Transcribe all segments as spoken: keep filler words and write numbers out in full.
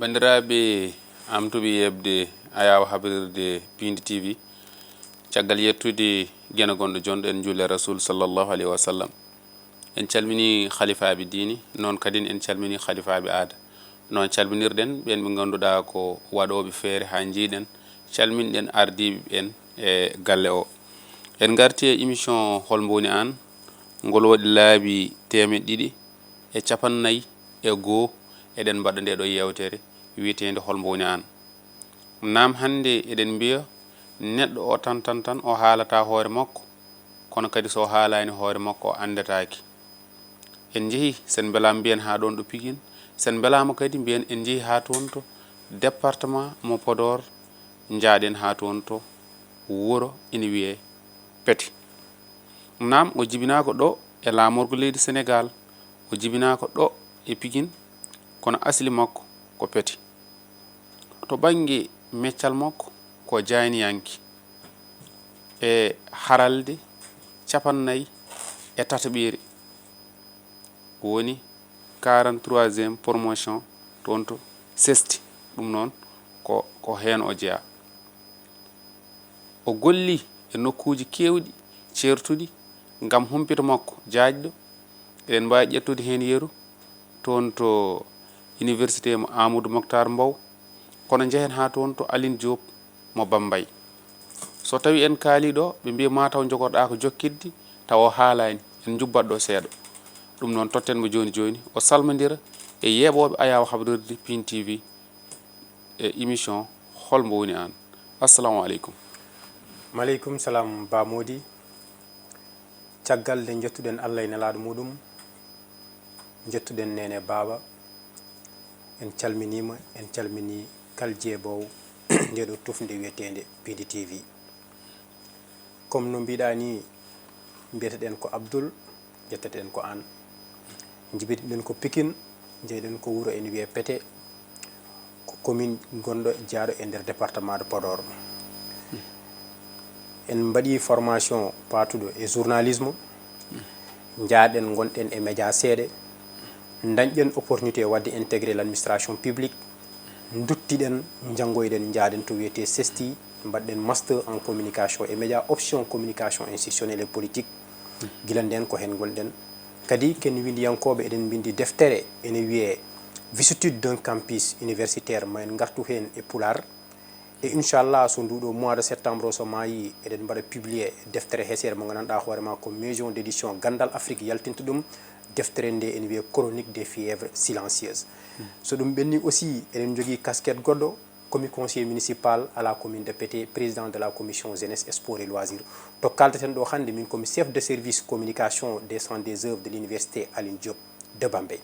Banndiraaɓe am tuɓi yeɓde ayaawo habrirde Piindi T V, caggal yettude geno gonɗo jonɗo en juule Rasul sallallahu alayhi wa sallam, en calminii halifaaɓe diine, noon kadi en calminii halifaaɓe aada. Noon calminirɗen ɓeen ɓe ngannduɗaa ko waɗooɓe feere haa njiiɗen, calminɗen ardiiɓe ɓeen e galle o. En ngarti e émission Hol mbo woni aan? Ngol waɗi laabi teemeɗɗe ɗiɗi e cappanɗe nayi e goo, eɗen mbaɗa nde ɗo yeewtere wiyeteende Hol mbo woni aan? Naam, hannde eɗen mbiya neɗɗo o tan, tan, tan o haalata hoore makko, kono kadi so o haalaani hoore makko o anndetaake. En njehi, sen mbelaama mbiyen haa ɗoon ɗo Pikin, sen mbelaama kadi mbiyen en njehi haa toon to département mo Podor, njaaɗen haa toon to wuro ina wiyee Pete. Naam, o jibinaaka ɗo e laamorgo leydi Senegaal, o jibinaaka ɗo e Pikin, kono asli makko ko Pete. To bannge meccal makko ko jaayndiyanke e haralde cappanɗe nayi e tataɓeere, woni quarante-troisième promotion toon to Sesti. Ɗum noon ko, ko heen o jeyaa. O golli e nokkuuji keewɗi ceertuɗi ngam humpito makko jaajɗo. Eɗen mbaawi ƴettude heen yeru toon to université mo Amadou Moctar Mbow, kono njehen haa toon to Aline Diop mo Bambay. So tawii en kaalii ɗo, ɓe mbiya maa taw njogorɗaa ko jokkitde, tawa o haalaani, en njubbat ɗo seeɗa. Ɗum noon, totten mo jooni jooni, o salmondira e yeeɓooɓe ayaawo habrirde Piindi T V e émission Hol mbo woni aan? Assalamu aleykum. Maaleykum salam, Ba Moodi. Caggal nde njettuɗen Allah e nelaaɗo muɗum, njettuɗen neene baaba, en calminiima, en calminii kal jeeboowo nde ɗo tufnde wiyeteende Piindi T V. Comme no mbiɗaa ni, mbiyeteɗen ko Abdoul, njetteteɗen ko aan. Njibinɗen ko Pikin, njeyɗen ko wuro ene wiyee Pete, ko commune gonɗo jaaɗo e nder département de Podor. En mbaɗii formation paatuɗo e journalisme, njaaɗen ngonɗen e média seeɗa, dañɗen opportunité waɗde intégré l'administration publique, nduttiɗen, njanngoyɗen, njaaden to wiyetee Sesti, mbaɗɗen master en communication et média, option communication institutionnelle et politique. Gila ndeen ko heen ngonɗen. Kadi ken winndiyankooɓe, eɗen mbinndi deftere ene wiyee Vicissitudes d'un campus universitaire, ma en ngartu heen e Pulaar. E inchallah, so nduɗo mois de septembre o so maayi, eɗen mbaɗa publier deftere heseere mo nganndanɗaa hoore ma ko maison d'édition Ganndal Afrique yaltinta ɗum. Deftere nde ene wiyee Chronique des fièvres silencieuses. So ɗum ɓenni aussi, eɗen njogii casquette goɗɗo, commis conseiller municipal à la commune de Pete, président de la commission jeunesse, sport et loisirs. To kaldeten ɗo hannde, min komi chef de service communication des centres des œuvres de l'université Aline Diop de Bambey.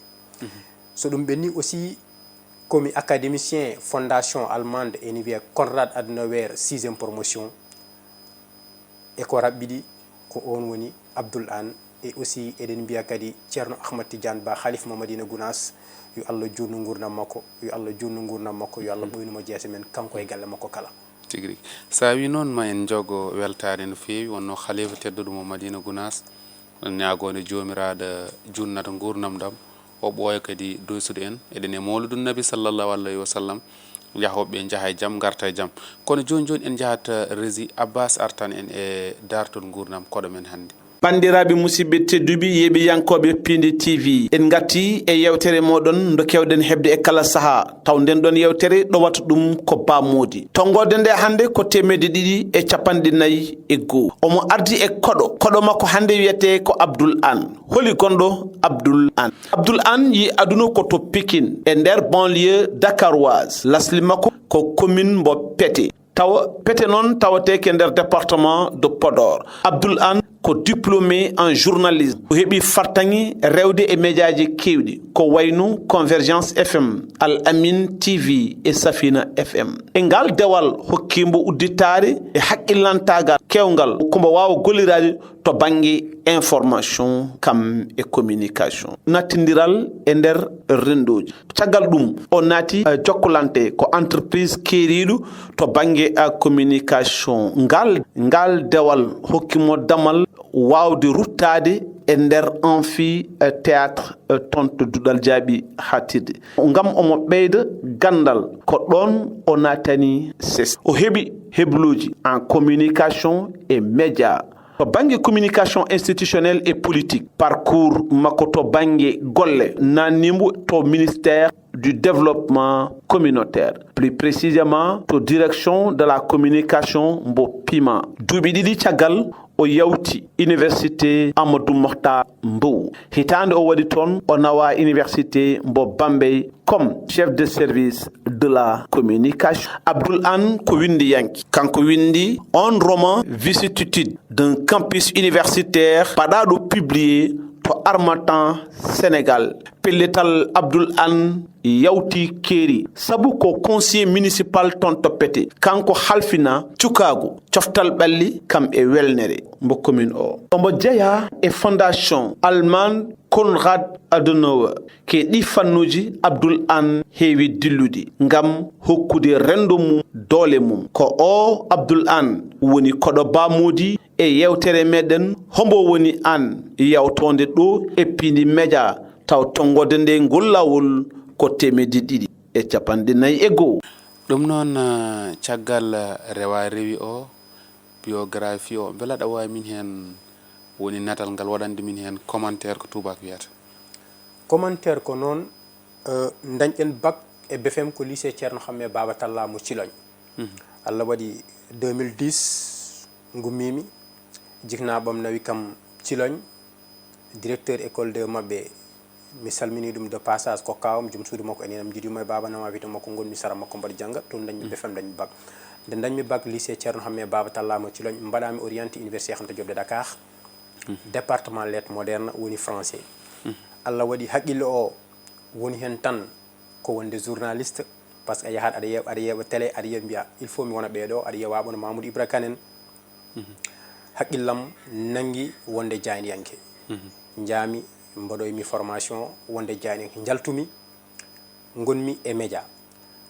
So ɗum ɓenni aussi, komi académicien fondation allemande ene wiyee Konrad Adenauer sixième promotion. E ko raɓɓiɗi, ko oon woni Abdoul Anne. E aussi eɗen mbiya kadi Ceerno Ahmad Tidiane Ba, Khalif mo Madina Gounass, yo Allah juutnu nguurndam makko, yo Allah juutnu nguurndam makko, yo Allah ɓoynu mo jeese men, kanko e galle makko kala. Tigi rigi. So a wii noon, ma en njogo weltaare no feewi. Wonnoo Khalifa tedduɗo mo Madina Gounass, ñaagoode Joomiraaɗo juutnata nguurndam ɗam, o ɓooya kadi doysude en. Eɗen e Mawludun Nabi sallallahu alayhi wa sallam, yahooɓe ɓe njaha e jam, ngarta e jam. Kono jooni jooni en njahat, eh, Rési Abbas artan en e daartol nguurndam koɗo men hannde. Banndiraaɓe musidɓe tedduɓe yeeɓiyankooɓe Piindi T V, en ngartii e yeewtere mooɗon nde keewɗen heɓde e kala sahaa, taw nden ɗon yeewtere ɗowata ɗum ko Ba Moodi. Tonngoode nde hannde ko teemedde ɗiɗi e cappanɗe nayi e goo. Omo ardi e koɗo, koɗo makko hannde wiyetee ko Abdoul Anne. Holi gonɗo Abdoul Anne? Abdoul Anne yii aduna ko to Pikine, e nder banlieue dakaroise. Lasli makko ko commune mbo Pete. Tawa Pete noon tawetee ko e nder département de Podor. Abdoul Anne ko diplômé en journalisme. O heɓi fartaŋŋe rewde e médiaji keewɗi, ko wayno Convergence F M, Al Amin T V e Safina F M. E ngal dewal hokkii mbo udditaare e hakkillantaagal keewngal ko mbo waawa golliraade to bannge information kam e communication, nattindiral e nder renndooji. Caggal ɗum, o naati, eh, Jokalante, ko entreprise keeriiɗo to bannge, eh, communication. Ngal, ngal dewal hokki mo damal waawde ruttaade e nder amphi théâtre, eh, toon to Duɗal Jaaɓi Haaɗtirde. Ngam omo ɓeyda ganndal, ko ɗoon o naatani ses. O heɓi hebluuji en communication et média. To bannge communication institutionnelle et politique, parcours makko to bannge golle naatni mo to ministère du développement communautaire, plus précisément to direction de la communication mbo PIMA. Duuɓi ɗiɗi caggal, o yawti Université Amadou Mokhtar Mbow. Hitaande o waɗi toon, o nawa Université mbo Bambey comme chef de service de la communication. Abdoul Anne ko winndiyanke. Kanko winndi on roman, Vicissitudes d'un campus universitaire, baɗaaɗo publié to Harmattan, Sénégal. Pellital Abdoul Anne yawti keeri, sabu ko conseiller municipal toon to Pete. Kanko halfina cukaagu coftal ɓalli kam e welnere mbo commune o. Omo jeyaa e Fondation Allemande Konrad Adenauer. Ke ɗi fannuuji Abdoul Anne heewi dillude ngam hokkude renndo mum doole mum. Ko o Abdoul Anne woni koɗo Ba Moodi e yeewtere meɗen, Hombo woni aan, yawtoonde ɗo e Piindi Media, taw tonngoode nde ngol laawol ko teemedde ɗiɗi e capanɗe nayi e goo. Ɗum noon, eh, caggal, eh, rewa rewi o, biographie o, mbela aɗa waawi min heen woni natal ngal waɗande min heen commentaire ko tuubaak wiyata? Commentaire ko noon, eh, ndañɗen bac e B F M ko lycée Ceerno Hammee Baaba Talla mo Ciloñ. Mhm. Allah waɗi deux mille dix ngummiimi, jiknaaɓam nawi kam Ciloñ, directeur école deux maɓɓe, mi salminii ɗum de passage, ko kaawam, joom suudu makko e nenam, jiidiima e baaba, nawa wiyetee makko, ngonmi sara makko mbaɗa jannga, toon ndañmi B F M, ndañmi bac. Nde ndañmi bac lycée Ceerno Hammee Baaba Talla mo Ciloñ, mbaɗaami orienté Université Cheikh Anta Diop de Dakar, département lettres modernes, woni français. Allah waɗi haqqille o woni heen tan ko wonde journaliste, parce que a yahat aɗa yeeɓa, aɗa yeeɓa télé, aɗa yiya mbiya, il faut mi wona ɓee ɗo, aɗa yiya waaɓano Mamoudou Ibra Kane en. Haqqillam nanngi wonde jaayndiyanke. Njaami, mbaɗoymi formation wonde jaayndiyanke. Njaltumi, ngonmi e média.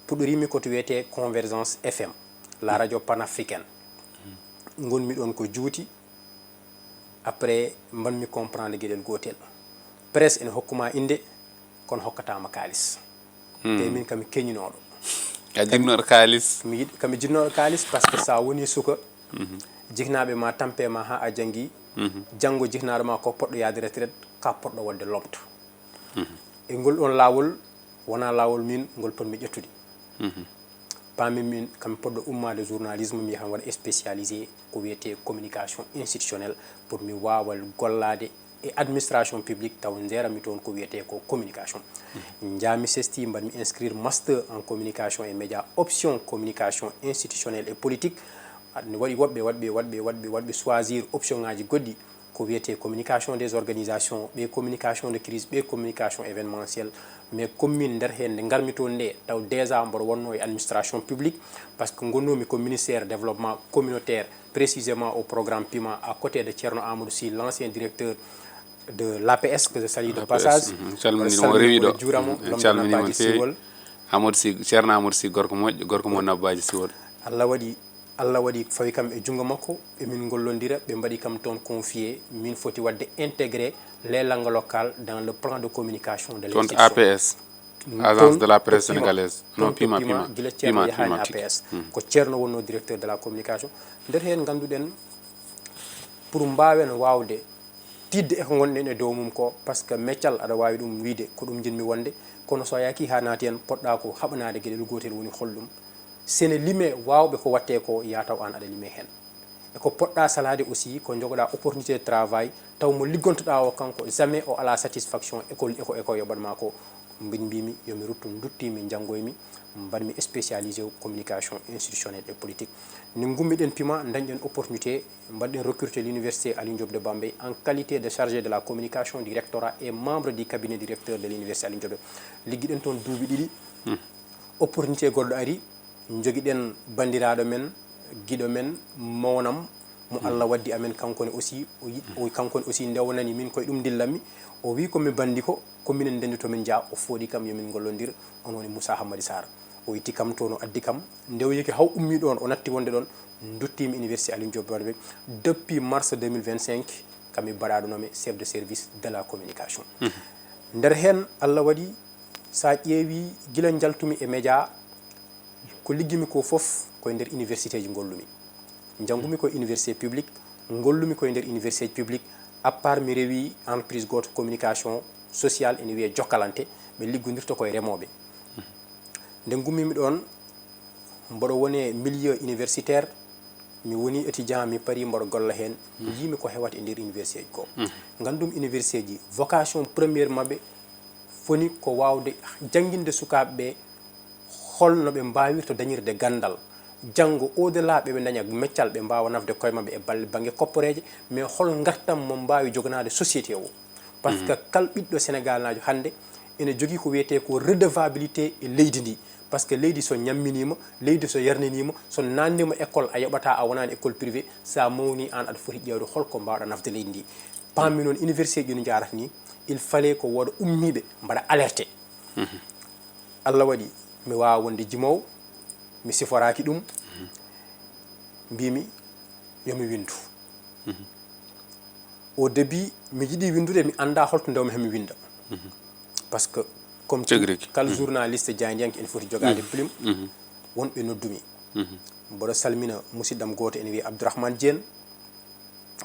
Puɗɗoriimi ko to wiyetee Convergence F M, la radio panafricaine. Ngonmi ɗoon ko juuti. Après, mbanmi comprendre geɗel gootel. Presse ene hokkuma innde, kono hokkataama kaalis. Hmm. Te min kam mi keñinooɗo. A jinnooɗo kaalis? Mi yiɗ-, kam mi jinnooɗo kaalis, parce que so a woni suka, mhm, jiknaaɓe ma tampe ma haa a janngi, mhm, janngo jiknaaɗo ma ko poɗɗo yahde retraite, ka poɗɗo waɗde lomto. Mhm. E ngol ɗoon laawol, wonaa laawol min ngol potmi ƴettude. Mhm. Paami min kam poɗɗo ummaade journalisme, mi yaha mi waɗa spécialisé ko wiyetee communication institutionnelle pour mi waawa gollaade e administration publique, taw njeeranmi toon ko wiyetee ko communication. Mhm. Njaami sesti, mbaɗmi inscrire master en communication et média, option communication institutionnelle et politique. Aɗa waɗi woɓɓe, waɗɓe, waɗɓe, waɗɓe, waɗɓe choisir option ngaaji goɗɗi, ko wiyetee communication des organisations, ɓe communication de crise, ɓe communication événementielle. Mais comme min nder heen nde ngarmi toon nde, taw déjà mboɗo wonnoo e administration publique, parce que ngonnoomi ko ministère développement communautaire, précisément au programme PIMA, à côté de Ceerno Amadou Sy, l'ancien directeur de l'A P S, que je salue de passage. Mhm. Calminii mo, o rewi ɗo. Mboɗo salmina mo, mboɗo juura mo, mhm, en calminii mo no feewi. Siwol. Amadou Sy, Ceerno Amadou Sy, gorko moƴƴo, gorko mo Nabbaaji Siwol. Allah waɗi Allah waɗi fawi kam e junngo makko, emin ngollondira, ɓe mbaɗi kam toon confié, min foti waɗde intégré les langues locales dans le plan de communication de l'institution. Toon to A P S, Agence de la Presse Sénégalaise. Non, PIMA, PIMA, gila Ceerno yahaani A P S. Hmm. Ko Ceerno wonnoo directeur de la communication. Nder heen ngannduɗen, pour mbaawen waawde tiiɗde e ko ngonɗen e dow mum ko, parce que meccal aɗa waawi ɗum wiyde ko ɗum njiɗmi wonde, kono so a yaaki haa naati heen, poɗɗa ko haɓanaade geɗel gootel woni holɗum. Sene limee waawɓe ko waɗtee ko, yaa taw aan aɗa limee heen. E ko poɗɗa salaade aussi, ko njogoɗa opportunité de travail, taw mo liggontoɗa o kanko, jamais o alaa satisfaction e ko, e ko, e ko yoɓatma ko. Mbin mbimi yo mi ruttu, nduttiimi, njanngoymi, mbaɗmi spécialisé communication institutionnelle et politique. Nde ngummiɗen PIMA, dañɗen opportunité, mbaɗɗen recruté l'université Alioune Diop de Bambey en qualité de chargé de la communication du rectorat et membre du cabinet du recteur de l'université Alioune Diop de. Liggiɗen toon duuɓi ɗiɗi. Hmm. Opportunité goɗɗo ari, njogiɗen banndiraaɗo men, giɗo men, mawnam, mo, hmm, Allah waddi amen, kanko ne aussi, o yiɗ-, o, kanko ne aussi nde o nani min koye ɗum ndillanmi, o wi ko mi banndi ko, ko minen ndenndi to min njaha, o fooɗi kam yo min ngollondir, on woni Moussa Hammadi Sarr. O itti kam toon, o addi kam, nde o yehi haw ummi ɗoon, o natti wonde ɗoon, nduttiimi Université Alioune Diop Bambey, depuis mars deux mille vingt-cinq, Kami baɗaɗo nome chef de service de la communication. Nder heen, Allah waɗi, so a ƴeewi gila njaltumi e média, ko liggimi ko fof koye nder université ji ngollumi. Njanngumi koye université public, ngollumi koye nder université public, à part mi rewi entreprise gooto communication sociale ene wiyee Jokalante, ɓe liggondirta koye remooɓe. Nde ngummimi ɗoon, mboɗo wone milieu universitaire, mi woni étudiant, mi parii mboɗo golla heen, mi yiimi ko hewata e nder université ji ko. Ngandumi université ji, vocation première maɓɓe foni ko waawde jannginde sukaaɓe ɓe hol no ɓe mbaawirta dañirde ganndal. Janngo, au-delà ɓe ɓe daña meccal, ɓe mbaawa nafde koye maɓɓe e balle bannge kopporeeje, mais hol ngartam mo mbaawi joganaade société o? Parce que kal ɓiɗɗo Sénégalnaajo hannde ene jogii ko wiyetee ko redevabilité e leydi ndi. Parce que leydi so ñamminiima, leydi so yarniniima, so naatniima école a yoɓataa, a wonaani école privé, so a mawnii aan aɗa foti ƴeewde hol ko mbaawɗaa nafde leydi ndi. Paammi noon université ji no njaarata nii, il fallait ko wooda ummiiɓe mbaɗa alerté. Allah waɗi mi waawa wonde jimoowo, mi siforaaki ɗum, mbiimi yo mi winndu. Au début, mi yiɗi winndude, mi anndaa holto ndewmi heen mi winnda. Parce que comme tout, kala journaliste jaayndiyanke ene foti jogaade plume, wonɓe noddumi. Mboɗo salmina musidɗam gooto ene wiyee Abdourahmane Diène.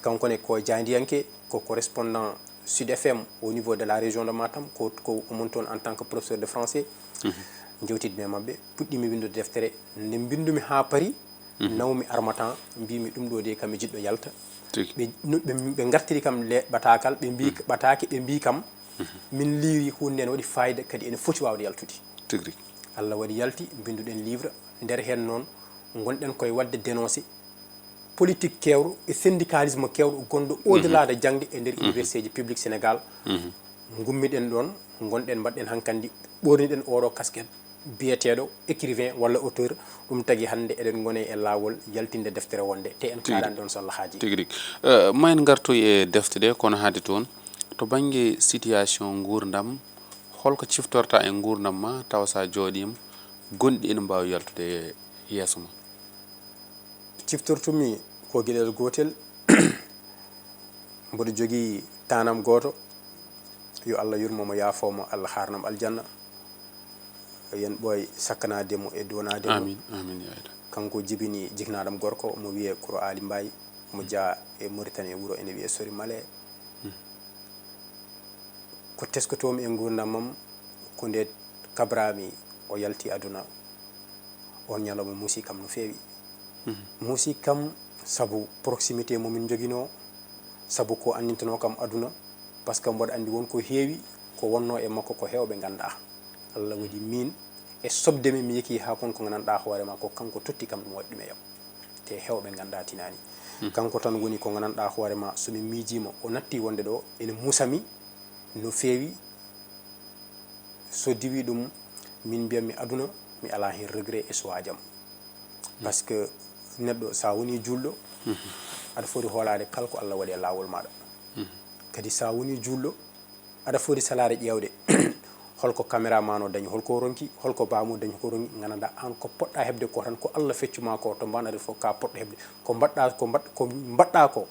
Kanko ne ko jaayndiyanke, ko correspondant Sud F M au niveau de la région de Matam, ko, ko omon toon en tant que professeur de français. Njewtidmi e maɓɓe, puɗɗimi winndude deftere. Nde mbinndumi haa parii, nawmi Harmattan, mbiimi ɗum ɗo de kam mi jiɗɗo yalta. Ɓe, no, ɓe, ɓe ngartiri kam le ɓataakal, ɓe mbii, ɓataake, ɓe mbii kam, min liiri huunde nde ne waɗi faayida, kadi ene foti waawde yaltude. Tigi rigi. Allah waɗi yalti, mbinnduɗen livre, nder heen noon ngonɗen koye waɗde dénoncé politique keewɗo e syndicalisme keewɗo gonɗo au-delà de jaŋde e nder université ji public Sénégal. Ngummiɗen ɗoon, ngonɗen mbaɗɗen hankandi, ɓoorniɗen oɗo casquette biyeteeɗo écrivain walla auteur. Ɗum tagi hannde eɗen ngone e laawol yaltinde deftere wonde, te en kaalani ɗoon so Allah haaji. Tigi rigi. Eh, ma en ngartoy e defte ɗe, kono haade toon, to bannge situation nguurndam, holko ciftorta e nguurndam ma, tawa so a jooɗiima, gonɗi ene mbaawi yaltude yeeso ma? Ciftortumi ko geɗel gootel. Mboɗo jogii taanam gooto, yo Allah yurmo mo, yaafo mo, Allah haarnam aljanna. Yen ɓooy sakkanaade mo e duwanaade mo. Amin, amin, ya Allah. Kanko jibini jiknaaɗam gorko, mo wiyee Kuro Aali Mbaay, mo jaa e Mauritanie, wuro ene wiyee Sori Male. Ko teskotoomi e nguurndam am, ko nde kabraami o yalti aduna, oon ñalawma muusi kam no feewi. Muusi kam sabu proximité mo min njoginoo, sabu ko anndintanoo kam aduna, parce que mboɗo anndi won ko heewi ko wonnoo e makko ko heewɓe nganndaa. Allah waɗi miin e soɓde mi, mi yekii haa kon ko nganndanɗaa hoore ma ko kanko totti kam ɗum waɗi ɗum e yam. Te heewɓe nganndaa tinaani. Kanko tan woni ko nganndanɗaa hoore ma, so mi miijiima o natti wonde ɗo, ene muusa mi no feewi. So diwii ɗum, min mbiyan mi aduna, mi alaa heen regret e choix jam. Parce que neɗɗo, so a wonii juulɗo, aɗa foti hoolaade kala ko Allah waɗi e laawol maaɗa. Kadi so a wonii juulɗo, aɗa foti salaade ƴeewde holko caméraman o dañi, holko o ronki, holko baamu o dañi, holko o ronki, nganndanɗaa aan ko poɗɗaa heɓde ko tan ko Allah feccu ma ko, to mbaɗɗaa fof ka poɗɗo heɓde. Ko mbaɗɗaa, ko mbaɗ-, ko mbaɗɗaa ko,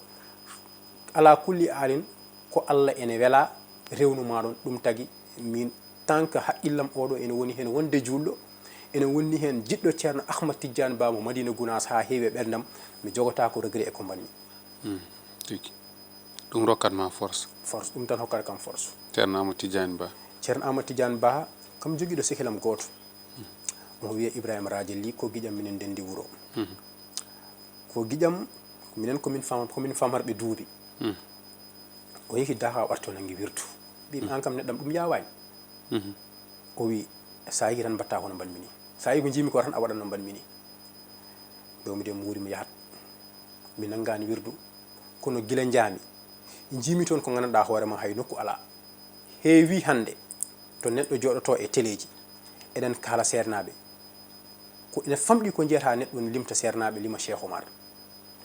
alaa kulli aalin, ko Allah ene welaa rewnu ma ɗoon. Ɗum tagi min, tant que haqqillam oɗo ene woni heen wonde juulɗo, ene woni heen jiɗɗo Ceerno Ahmad Tijjaan Ba mo Madina Gunaas haa heewi e ɓerndam, mi jogotaako regret e ko mbaɗmi. Hmm, tigi. Ɗum rokkat ma force. Force, ɗum tan hokkata kam force. Ceerno Ahmad Tijjaan Ba. Ceerno Ahmad Tijjaan Ba, kam jogiiɗo sehilam gooto. Omo wiyee Ibrahima Rajo Ly, ko giƴam, minen ndenndi wuro. Mhm. Ko giƴam, minen ko min fam-, ko min famarɓe duuɓi. Mhm. O yehi Daakaa, o arti o nanngi wirdu. Mbiimi, mhm, aan kam neɗɗam ɗum yaawaani. Mhm. O wii, so a yehii tan mbaɗtaa hono mbaɗmi nii. So a yehii ko njiimi ko tan a waɗat no mbaɗmi nii. Mbiymi de mi wuuri mi yahat. Mi nanngaani wirdu. Kono gila njaami, njiimi toon ko nganndanɗaa hoore ma hay nokku alaa. Heewi hannde to neɗɗo jooɗotoo e teleeji, eɗen kaala seernaaɓe. Ko ene famɗi ko njiyata neɗɗo ne limta seernaaɓe, lima Cheikh Oumar.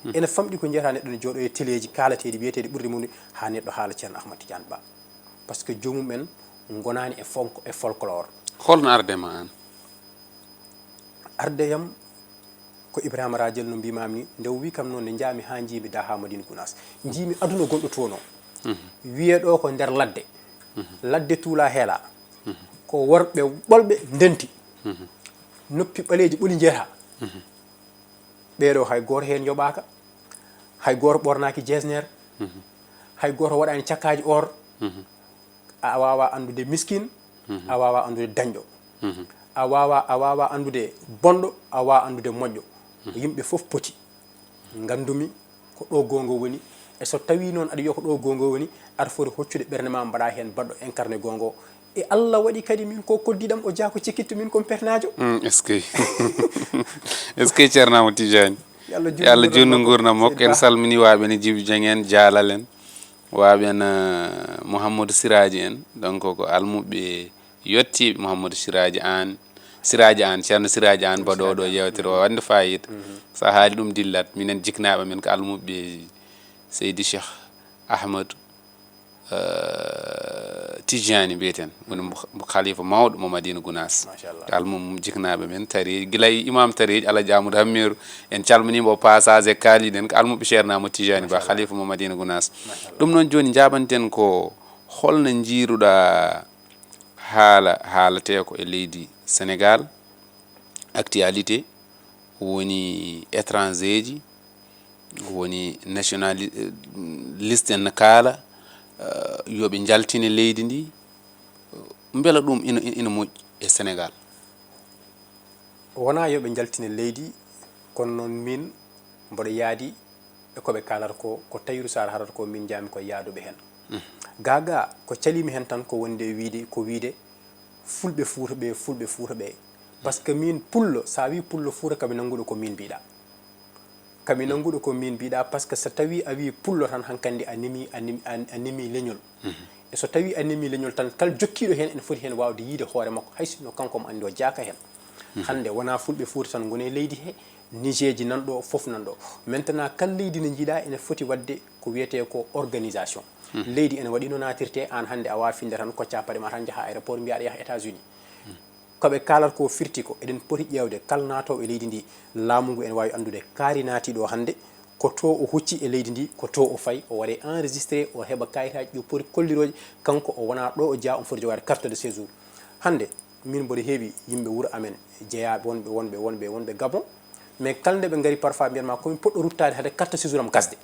Hmm. Ene famɗi ko njiyata neɗɗo ne jooɗoo e teleeji kaalateeɗi, wiyeteeɗi ɓurɗe mum, haa neɗɗo haala Ceerno Ahmad Tidiane Ba. Parce que joomum en ngonaani e fonk-, e folklore. Holno arde ma aan? Arde yam Ko Ibrahima Radiel no mbimaami ni, nde o wi kam noon, nde njaami haa njiimi daha Madina Gunaas. Njiimi aduna gonɗo toon o. Wiyee ɗo ko nder ladde. Ladde tuula heela. Ko worɓe ɓolɓe ndenti. Noppi ɓaleeji ɓoli njeeha. Ɓeeɗo hay gooto heen yoɓaaka. Hay gooto ɓornaaki jesner. Hay gooto waɗaani cakkaaji or. A waawaa anndude miskin, a waawaa anndude dañɗo. A waawaa, a waawaa anndude bonɗo, a waawaa anndude moƴƴo. Yimɓe fof poti. Nganndumi ko ɗo goonga woni. E so tawii noon aɗa yiya ko ɗo goonga woni, aɗa foti hoccude ɓernde ma, mbaɗa heen baɗɗo incarné goonga o. E Allah waɗi kadi min ko koddiɗam o jaa ko cekkitto, min ko pernaajo. Mm, est-ce que, est-ce que Ceerno Amadou Tidiani? Yo Allah juutnu nguurndam makko. En salmini waaɓe ne Jibi Dieng en, Jaalal en. Waaɓe no Mouhamadou Siraji en, donc ko almuɓɓe yettiiɓe Mouhamadou Siraji Aan, Siraji Aan, Ceerno Siraji Aan, mbaɗoowo ɗo yeewtere o, waɗde fayida. So a haali ɗum dillat, minen jiknaaɓe men ko almuɓɓe Seydi Cheikh Ahmadou, eh, Tidiani mbiyeten, woni mo, mo khalifa mawɗo mo Madina Gunaas. Machallah. Ko almum jiknaaɓe men tari, gila e imam tari, Alaji Amadou Hammeeru, en calminiima o passage e kaaliɗen, ko almuɓɓe Ceerno Amadou Tidiani Ba, khalifa mo Madina Gunaas. Machallah. Ɗum noon jooni njaɓanten ko holno njiiruɗa haala haaletee ko e leydi Senegaal, actualité, woni étranger ji, woni nationali-, eh, liste en no kaala, eh, yo ɓe njaltine leydi ndi. Mbela ɗum ina, ina moƴƴi e Senegaal? Wonaa yo ɓe njaltine leydi, kono noon min mboɗo yaadi e ko ɓe kaalata ko, ko Tahirou Sarr haɗata ko, min njaami ko yaaduɓe heen. Gaa gaa, ko caliimi heen tan ko wonde wiide, ko wiide Fulɓe Fuuta ɓe, Fulɓe Fuuta ɓe. Parce que min Pullo, so a wii Pullo Fuuta, kam mi nannguɗo ko min mbiɗa. Kam mi nannguɗo ko min mbiɗa, parce que so tawii a wii Pullo tan, hankandi a nemi, a nemi, a, a nemi leñol. E so tawii a nemi leñol tan, kala jokkiiɗo heen ene foti heen waawde yiyde hoore makko, hay sinno kanko omo anndi o jaaka heen. Hannde wonaa Fulɓe Fuuta tan ngoni e leydi he, Nigeeji nan ɗo, fof nan ɗo. Maintenant, kala leydi no njiɗa ene foti waɗde ko wiyetee ko organisation. Leydi ene waɗi no naatirtee, aan hannde a waawaa finde tan koccaa paɗe ma tan njaha aéroport mbiyaa aɗa yaha États-Unis. Ko ɓe kaalata ko firti ko eɗen poti ƴeewde kala naatoowo e leydi ndi, laamu ngu ene waawi anndude kaari naati ɗo hannde, ko to o hucci e leydi ndi, ko to o fayi, o waɗee enregistré, o heɓa kayitaaji ɗi o poti kollirooje, kanko o wonaa ɗo o jeyaa, omo foti jogaade carte de séjour. Hannde, min mboɗo heewi yimɓe wuro amen, jeyaaɓe wonɓe, wonɓe, wonɓe, wonɓe Gabon, mais kala nde ɓe ngari parfois mbiyat ma ko min poɗɗo ruttaade hade carte séjour am gasde.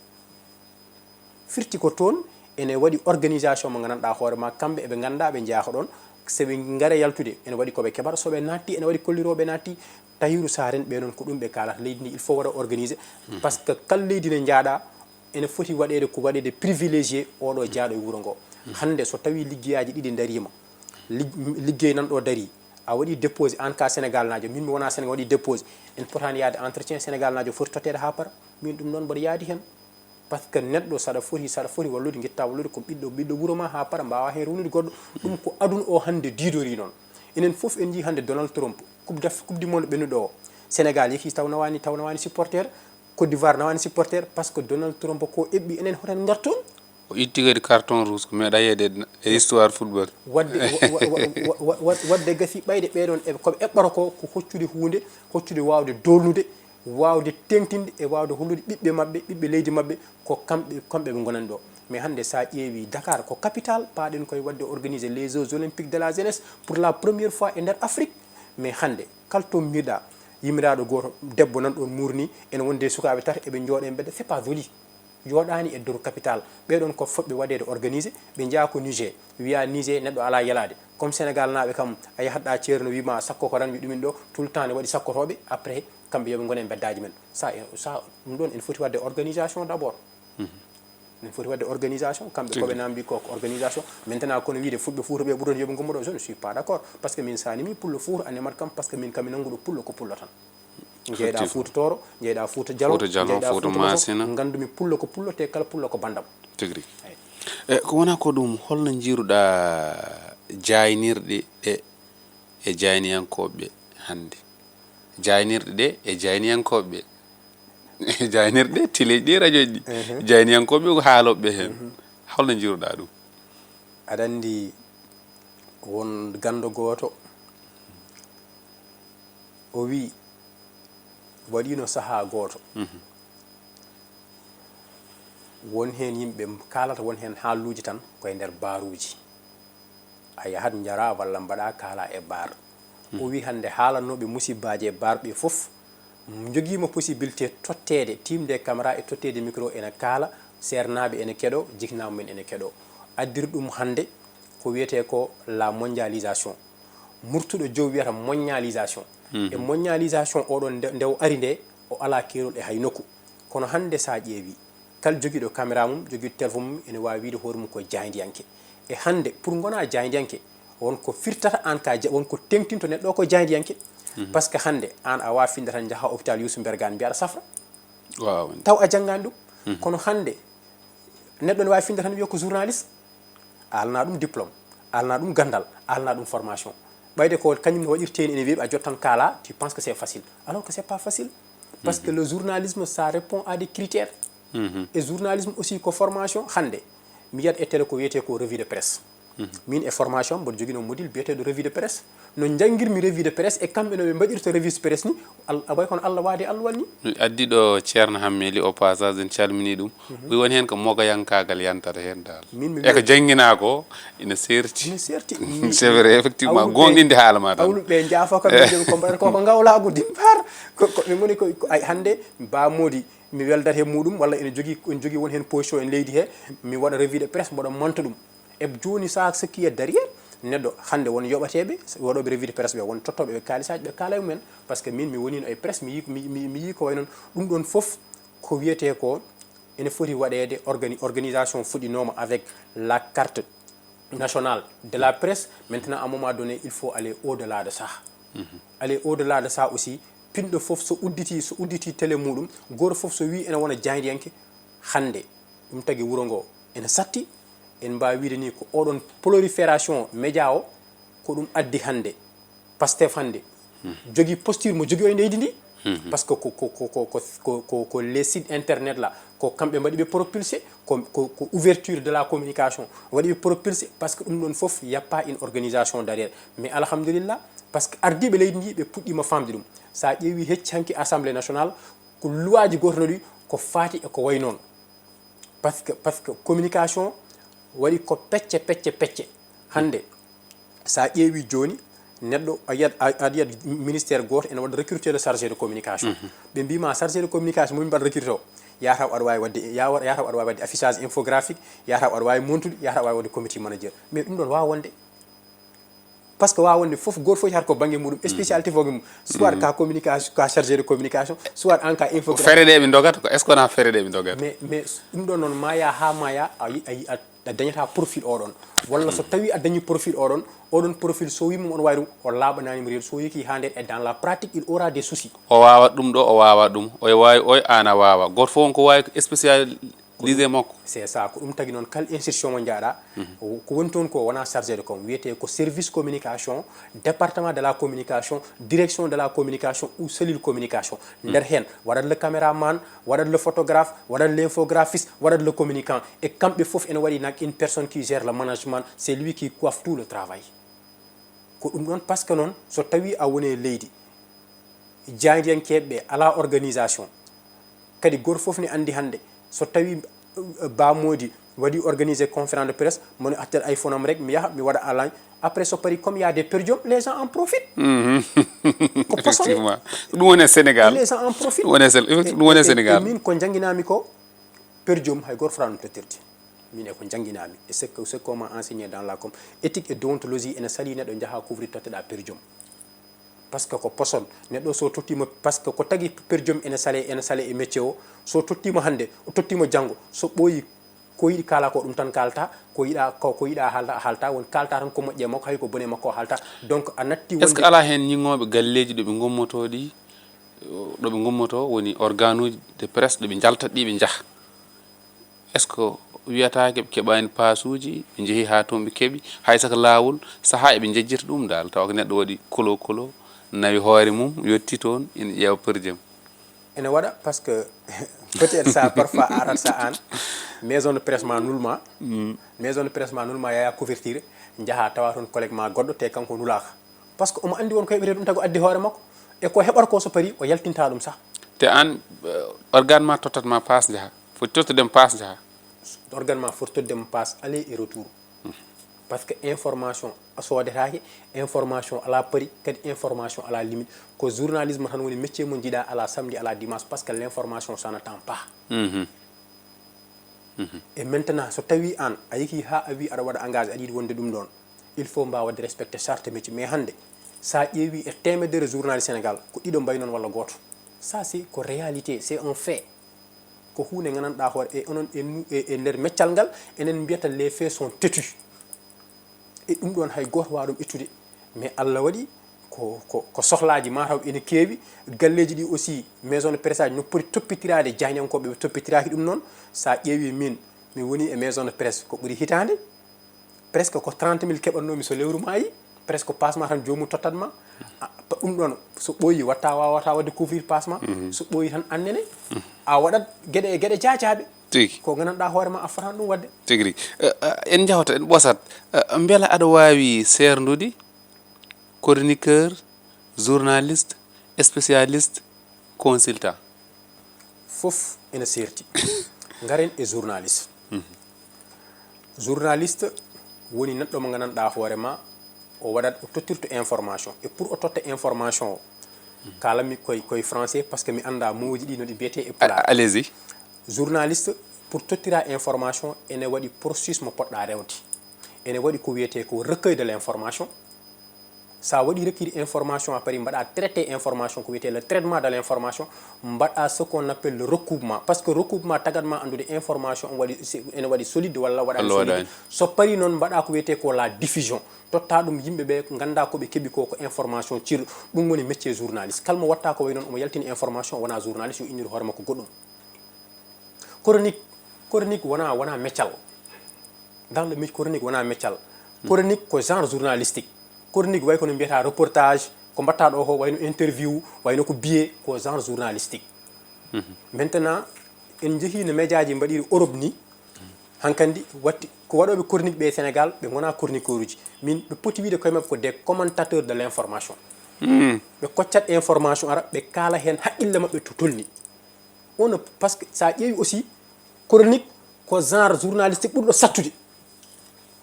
Firti ko toon ene waɗi organisation mo nganndanɗaa hoore ma, kamɓe eɓe nganndaa ɓe njeyaa ko ɗoon, so ɓe ngare yaltude ene waɗi ko ɓe keɓata, so ɓe naatti ene waɗi kollirooɓe naatti. Tahirou Sarr en ɓe noon ko ɗum ɓe kaalata, leydi ndi il faut waɗa organisé, parce que kala leydi ne njaaɗa ene foti waɗeede ko waɗeede privilégié oɗo jaaɗo e wuro ngo. Hannde so tawii liggeyaaji ɗiɗi ndariima, lig-, liggey nan ɗo darii, a waɗi déposé aan ka Sénégal naajo, min mi wonaa Sénégal, waɗi déposé, en potaani yaade entretien Sénégal naajo foti totteede haa para, min ɗum noon mboɗo yaadi heen. Parce que neɗɗo saɗa foti, saɗa foti wallude, ngitta wallude ko ɓiɗɗo, ɓiɗɗo wuro ma haa para, mbaawa heen rewnude goɗɗo. Ɗum ko aduna o hannde diidori noon. Enen fof en njii hannde Donald Trump, coupe d'Af-, coupe du monde ɓennuɗo o. Sénégal yehi taw nawaani, taw nawaani supporter, Côte d'Ivoire nawaani supporter, parce que Donald Trump ko eɓɓi enen hoto en ngar toon. O itti kadi carton rouge, ko meeɗa yiyeede e histoire football. Waɗde, wa-, wa-, wa-, wa-, wa-, waɗde gasi ɓayde ɓeeɗoon e ko ɓe eɓɓata ko, ko hoccude huunde, hoccude waawde doolnude, waawde teeŋtinde e waawde hollude ɓiɓɓe maɓɓe, ɓiɓɓe leydi maɓɓe, ko kamɓe, kamɓe ɓe ngonani ɗo. Mais hannde, so a ƴeewi Dakar, ko capitale, paaɗen koye waɗde organiser les Jeux Olympiques de la jeunesse pour la première fois e nder Afrique. Mais hannde, kala to mbiɗa, yimmiraaɗo gooto, debbo nan ɗoon muurni, ene wonde e sukaaɓe tata, eɓe njooɗa e mbedda, c'est pas joli. Jooɗaani e nder capitale. Ɓee ɗoon ko fotɓe waɗeede organisé, ɓe njeyaa ko Niger. Wiyaa Niger neɗɗo alaa yelaade. Comme Sénégal naaɓe kam, a yahat ɗa ceerno wii ma sakko ko tan, wi ɗumin ɗo, tout le temps ne waɗi sakkotooɓe, après, kamɓe yo ɓe ngone e mbeddaaji men. Ça, ça, ɗum ɗoon ene foti waɗde organisation d'abord. Ene foti waɗde organisation, kamɓe ko ɓe namdi ko, ko organisation. Maintenant, kono wiide Fulɓe Fuuta ɓe ɓurani yo ɓe ngummo ɗo, je ne suis pas d'accord. Parce que min, so a nemi Pullo Fuuta, a nemat kam, parce que min kam mi nannguɗo Pullo ko Pullo tan. Njeyɗa Fuuta Tooro, njeyɗa Fuuta Jalon, Fuuta Jalon, njeyɗa Fuuta Fuuta Maasina. Mason, nganndu-mi Pullo ko Pullo, te kala Pullo ko banndam. Tigi rigi. Eyi. E, ko wona ko ɗum, holno njiiruɗa jaaynirɗe ɗe e jaayniyankooɓe hannde? Jaaynirɗe ɗe e jaayniyankooɓe. Jaaynirɗe ɗe, teleeji ɗi, rajoji ɗi. Ehe. Jaayniyankooɓe ko haalooɓe heen. Mhm. Holno njiiruɗa ɗum? Aɗa anndi won ganndo gooto, o wii, Waɗiino sahaa gooto, won heen yimɓe kaalata, won heen haalluuji tan koye nder baaruuji. A yahat njara walla mbaɗa kaala e baar. O wi hannde haalannooɓe musibbaaji e baar ɓe fof, jogiima possibilité totteede, tiimde e caméra e totteede micro, ene kaala, seernaaɓe ene keɗoo, jiknaaɓe men ene keɗoo. Addiri ɗum hannde ko wiyetee ko la mondialisation. Murtuɗo jow wiyata mondialisation. E mondialisation oɗon nde, nde o ari nde, o alaa keerol e hay nokku. Kono hannde so a ƴeewi, kala jogiiɗo caméra mum, jogiiɗo téléphone mum, ene waawi wiyde hoore mum ko jaayndiyanke. E hannde, pour ngonaa jaayndiyanke, won ko firtata aan ka ja-, won ko teŋtinto neɗɗo o ko jaayndiyanke. Par ce que hannde, aan a waawaa finde tan njaha hôpital Youssou Mbergane mbiya aɗa safra. Waaw. Taw a janngaani ɗum. Kono hannde, neɗɗo ne waawi finde tan wiya ko journaliste. A alana ɗum diplôme, a alana ɗum ganndal, a alana ɗum formation. Ɓayde ko kañum no waɗirtee ni, ene weeɓi, a jottan kaala, tu penses que c'est facile. Alors que c'est pas facile. Parce que le journalisme, ça répond à des critères. E journalisme aussi ko formation. Hannde, mi yiyat e télé ko wiyetee ko revue de presse. Min e formation, mboɗo joginoo module biyeteeɗo revue de presse. No njanngirmi revue de presse e kamɓe no ɓe mbaɗirta revue de presse ni, Al-, a way kono Allah waade alluwal ni. Mi addi ɗo Ceerno Hammeli au passage, en calmini ɗum. Wi woni heen ko mogayankaagal yantata heen dal. Min mi E ko wiya jannginaa ko ina seerti. Ina seerti. C'est vrai, effectivement. Awluɓe, goonɗinde haala ma tan. Awluɓe njaafa kam, min ko mbaɗata ko, ko ngawlaagu dimbar. Ko, ko, min ngoni ko, ko, ay, hannde Ba Mody, mi weldat he muɗum, walla ene jogii, ene jogii won heen position en leydi he, mi waɗa revue de presse, mboɗo manta ɗum. E jooni, ça, ce qui est derrière, neɗɗo hannde won yoɓateeɓe, waɗooɓe revue de presse ɓe, won tottooɓe ɓe kaalisaaji, ɓe kaala e mumen. Par ce que min, mi woniino e presse, mi yii, mi, mi, mi yii ko wayi noon. Ɗum ɗoon fof ko wiyetee ko ene foti waɗeede organi-, organisation fuɗɗinooma avec la carte nationale de la presse. Maintenant, à un moment donné, il faut aller au-delà de ça. Aller au-delà de ça aussi, pinɗo fof so udditi, so udditi télé muɗum, gooto fof so wii ene wona jaayndiyanke, hannde ɗum tagi wuro ngo ene satti. En mbaawi wiide ni ko oɗon prolifération média o, ko ɗum addi hannde Pastef hannde jogii posture mo jogii o e leydi ndi. Par ce que ko, ko, ko les sites internet là, ko kamɓe mbaɗi ɓe propulsé, ko, ko, ko ouverture de la communication waɗi ɓe propulsé, par ce que ɗum ɗoon fof, y a pas une organisation derrière. Mais alhamdulillah, par ce que ardiiɓe leydi ndi, ɓe puɗɗiima faamde ɗum. So a ƴeewi hecci hanki Assemblée nationale, ko luwaaji gooto no ɗi ko faati e ko wayi noon. Par ce que, par ce que communication waɗi ko pecce, pecce, pecce. Hannde, so a ƴeewi jooni, neɗɗo, a yiyat, a, aɗa yiyat ministère gooto ene waɗa recruter le chargé de communication. Ɓe mbiima chargé de communication mo min mbaɗa recruter o, yataw aɗa waawi waɗde, ya-, yataw aɗa waawi waɗde affichage infographique, yataw aɗa waawi montude, yataw aɗa waawi waɗde committee manager. Mais ɗum ɗoon waawa wonde. Par ce que waawa wonde fof, gooto fof yahata ko bannge muɗum, spécialité fof mum. Soit ka communication, ka chargé de communication, soit en ka Ko infographique. Fere ɗe ɓe ndogata ko, est-ce que wonaa fere ɗe ɓe ndogata? Mais, mais ɗum ɗoon noon, ma yaa haa ma yaa, a yi-, a yi-, a, a dañataa profil oɗon. Walla so tawi a dañi profil oɗon, oɗon profil so wii mum on waawi ɗum, o laaɓanaani mo reedu. So yekii haa nder e dans la pratique, il aura des soucis. O waawa ɗum ɗo, o waawa ɗum. O waawi oy, aan a waawa. Gooto fof on ko waawi ko spécialisé makko. C'est ça, ko ɗum tagi noon kala institution mo njaaɗa, ko woni toon ko wonaa chargé de com, wiyetee ko service communication, département de la communication, direction de la communication ou cellule communication. Nder heen, waɗat le caméraman, waɗat le photographe, waɗat l'infographiste, waɗat le communicant. E kamɓe fof ene waɗi nak une personne qui gère le management, c'est lui qui coiffe tout le travail. Ko ɗum ɗoon, par ce que noon, so tawii a woni e leydi, jaayndiyankeeɓe ɓe alaa organisation, kadi gooto fof ne anndi hannde, so tawii, eh, Ba Mody waɗi organisé conférence de presse, mo ne accata iPhone am rek, mi yaha, mi waɗa en ligne. Après, so parii, comme il y a des per diem, les gens en profitent. Ko posone. Effectivement. Ko ɗum woni e Sénégal. Les gens en profitent. Ɗum woni e Sén-, effectivement, ɗum woni e E, e, e Sénégal. Min ko njannginaa-mi ko, per diem, hay gooto fotaa ɗum tottirde. Min e ko njannginaa-mi. E ce que, ce qu'on m'a enseigné dans la com, éthique et déontologie ene salii neɗɗo njaha couvrir totteɗaa per diem. Par ce que ko poson. Neɗɗo so tottiima, par ce que ko tagi per diem ene sale, ene sale e métier o. So tottiima hannde, o tottiima janngo, so ɓooyi, ko yiɗi kaala ko ɗum tan kaalta, ko yiɗa, ko, ko yiɗa haalta, haalta, won kaalta tan ko moƴƴe makko, hay ko bone makko o haalta. Donc a natti Est-ce que wonde alaa heen ñiŋooɓe galleeji ɗo ɓe ngommotoo ɗi, ɗo ɓe ngommotoo woni organuuji de presse ɗo ɓe njaltat ɗi ɓe njaha? Est-ce que wiyataake ɓe keɓaani paasuuji, ɓe njehi haa toon ɓe keɓi, hay saka laawol, sahaa eɓe njejjita ɗum dal, tawa ko neɗɗo waɗi kolo kolo, nawi hoore mum, yotti toon, ina ƴeewa per diem? Ene waɗa, par ce que peut-être ça, parfois, a arat so aan, maison de presse ma nulma, maison de presse ma nulma, yaya couverture, njaha tawa toon collègue ma goɗɗo, te kanko nulaaka. Par ce que omo anndi won ko heɓetee ɗum, tago addi hoore makko. E ko heɓata ko so parii, o yaltinta ɗum sah. Te aan, eh, organe ma tottat ma paas njaha. Foti tottude mo paas njaha. Organe ma foti tottude mo paas aller et retour. Parce que information a soodetaake, information alaa prix, kadi information alaa limite. Ko journalisme tan woni métier mo njiɗa alaa samedi, alaa dimanche, parce que l'information, ça n'attend pas. Mhm. Et maintenant, so tawi aan a yehi haa a wi aɗa waɗa engagé, aɗa yiɗi wonde ɗum ɗoon, il faut mbaawa waɗde respecté charte métier. Mais hannde, so a ƴeewi e teemedere journaliste Sénégal, ko ɗiɗo mbayi noon walla gooto. Ça, c'est ko réalité, c'est un fait. Ko huunde nganndanɗaa hoore, e onon e nu-, e, e nder meccal ngal, enen mbiyata les faits sont têtus. E ɗum ɗoon hay gooto waawa ɗum ittude. Mais Allah waɗi ko, ko, ko sohlaaji mataw ene keewi. Galleeji ɗi aussi, maison de presse aji no poti toppitiraade jaayndiyankooɓe, ɓe toppitiraaki ɗum noon. So a ƴeewi min, mi woni e maison de presse ko ɓuri hitaande. Presque ko trente mille keɓatnoomi so lewru maayi. Presque passe ma tan joomum tottat ma. A, pa-, ɗum ɗoon so ɓooyi watta, wawata waɗde couvrir passe ma. So ɓooyi tan annene. A waɗat geɗe, geɗe jaajaaɓe. Tigi. Ko nganndanɗaa hoore ma a fotaani ɗum waɗde. Tigi rigi. Eh, eh, en njahata, en ɓosat. Eh, mbela aɗa waawi seerndude chroniqueur, journaliste, spécialiste, consultant? Fof ene seerti. Ngaren e journaliste. Journaliste woni neɗɗo mo nganndanɗaa hoore ma, o waɗat, o tottirto information. Et pour o totta information o, kaalanmi koye, koye français, parce que mi anndaa mooji ɗi no ɗi mbiyetee e A- pulaar. Allez-y. Journaliste, pour tottira information, ene waɗi processus mo poɗɗa rewde. Ene waɗi ko wiyetee ko recueil de l'information. So a waɗi recueil information, a paari mbaɗa traité information, ko wiyetee le traitement de l'information, mbaɗa ce qu'on appelle le recoupement. Parce que recoupement tagat ma anndude information on waɗi, ene waɗi solide walla waɗaani Walla solide. Waɗaani. So paari noon mbaɗa ko wiyetee ko la diffusion. Totta ɗum yimɓe ɓe, ngannda ko ɓe keɓi ko, ko information cirɗo. Ɗum woni métier journaliste. Kala mo watta ko wayi noon, omo yaltini information, wona journaliste, yo innir hoore makko goɗɗum. Chronique, chronique wona, wona meccal. Dans le métier, chronique wona meccal. Chronique ko genre journalistique. Chronique way kono mbiyata reportage, ko mbatta ɗo ko wayno interview, wayno ko billet, ko genre journalistique. Maintenant, en njehii no médiaji mbaɗiri Europe ni, hankandi watti ko waɗooɓe chronique ɓe Sénégal, ɓe ngona chroniqueur uji. Min, ɓe poti wiide koye maɓɓe ko des commentateurs de l'information. Ɓe koccat information ara, ɓe kaala heen haqqille maɓɓe to tolni. On, parce que so a ƴeewi aussi, chronique ko genre journalistique ɓurɗo sattude.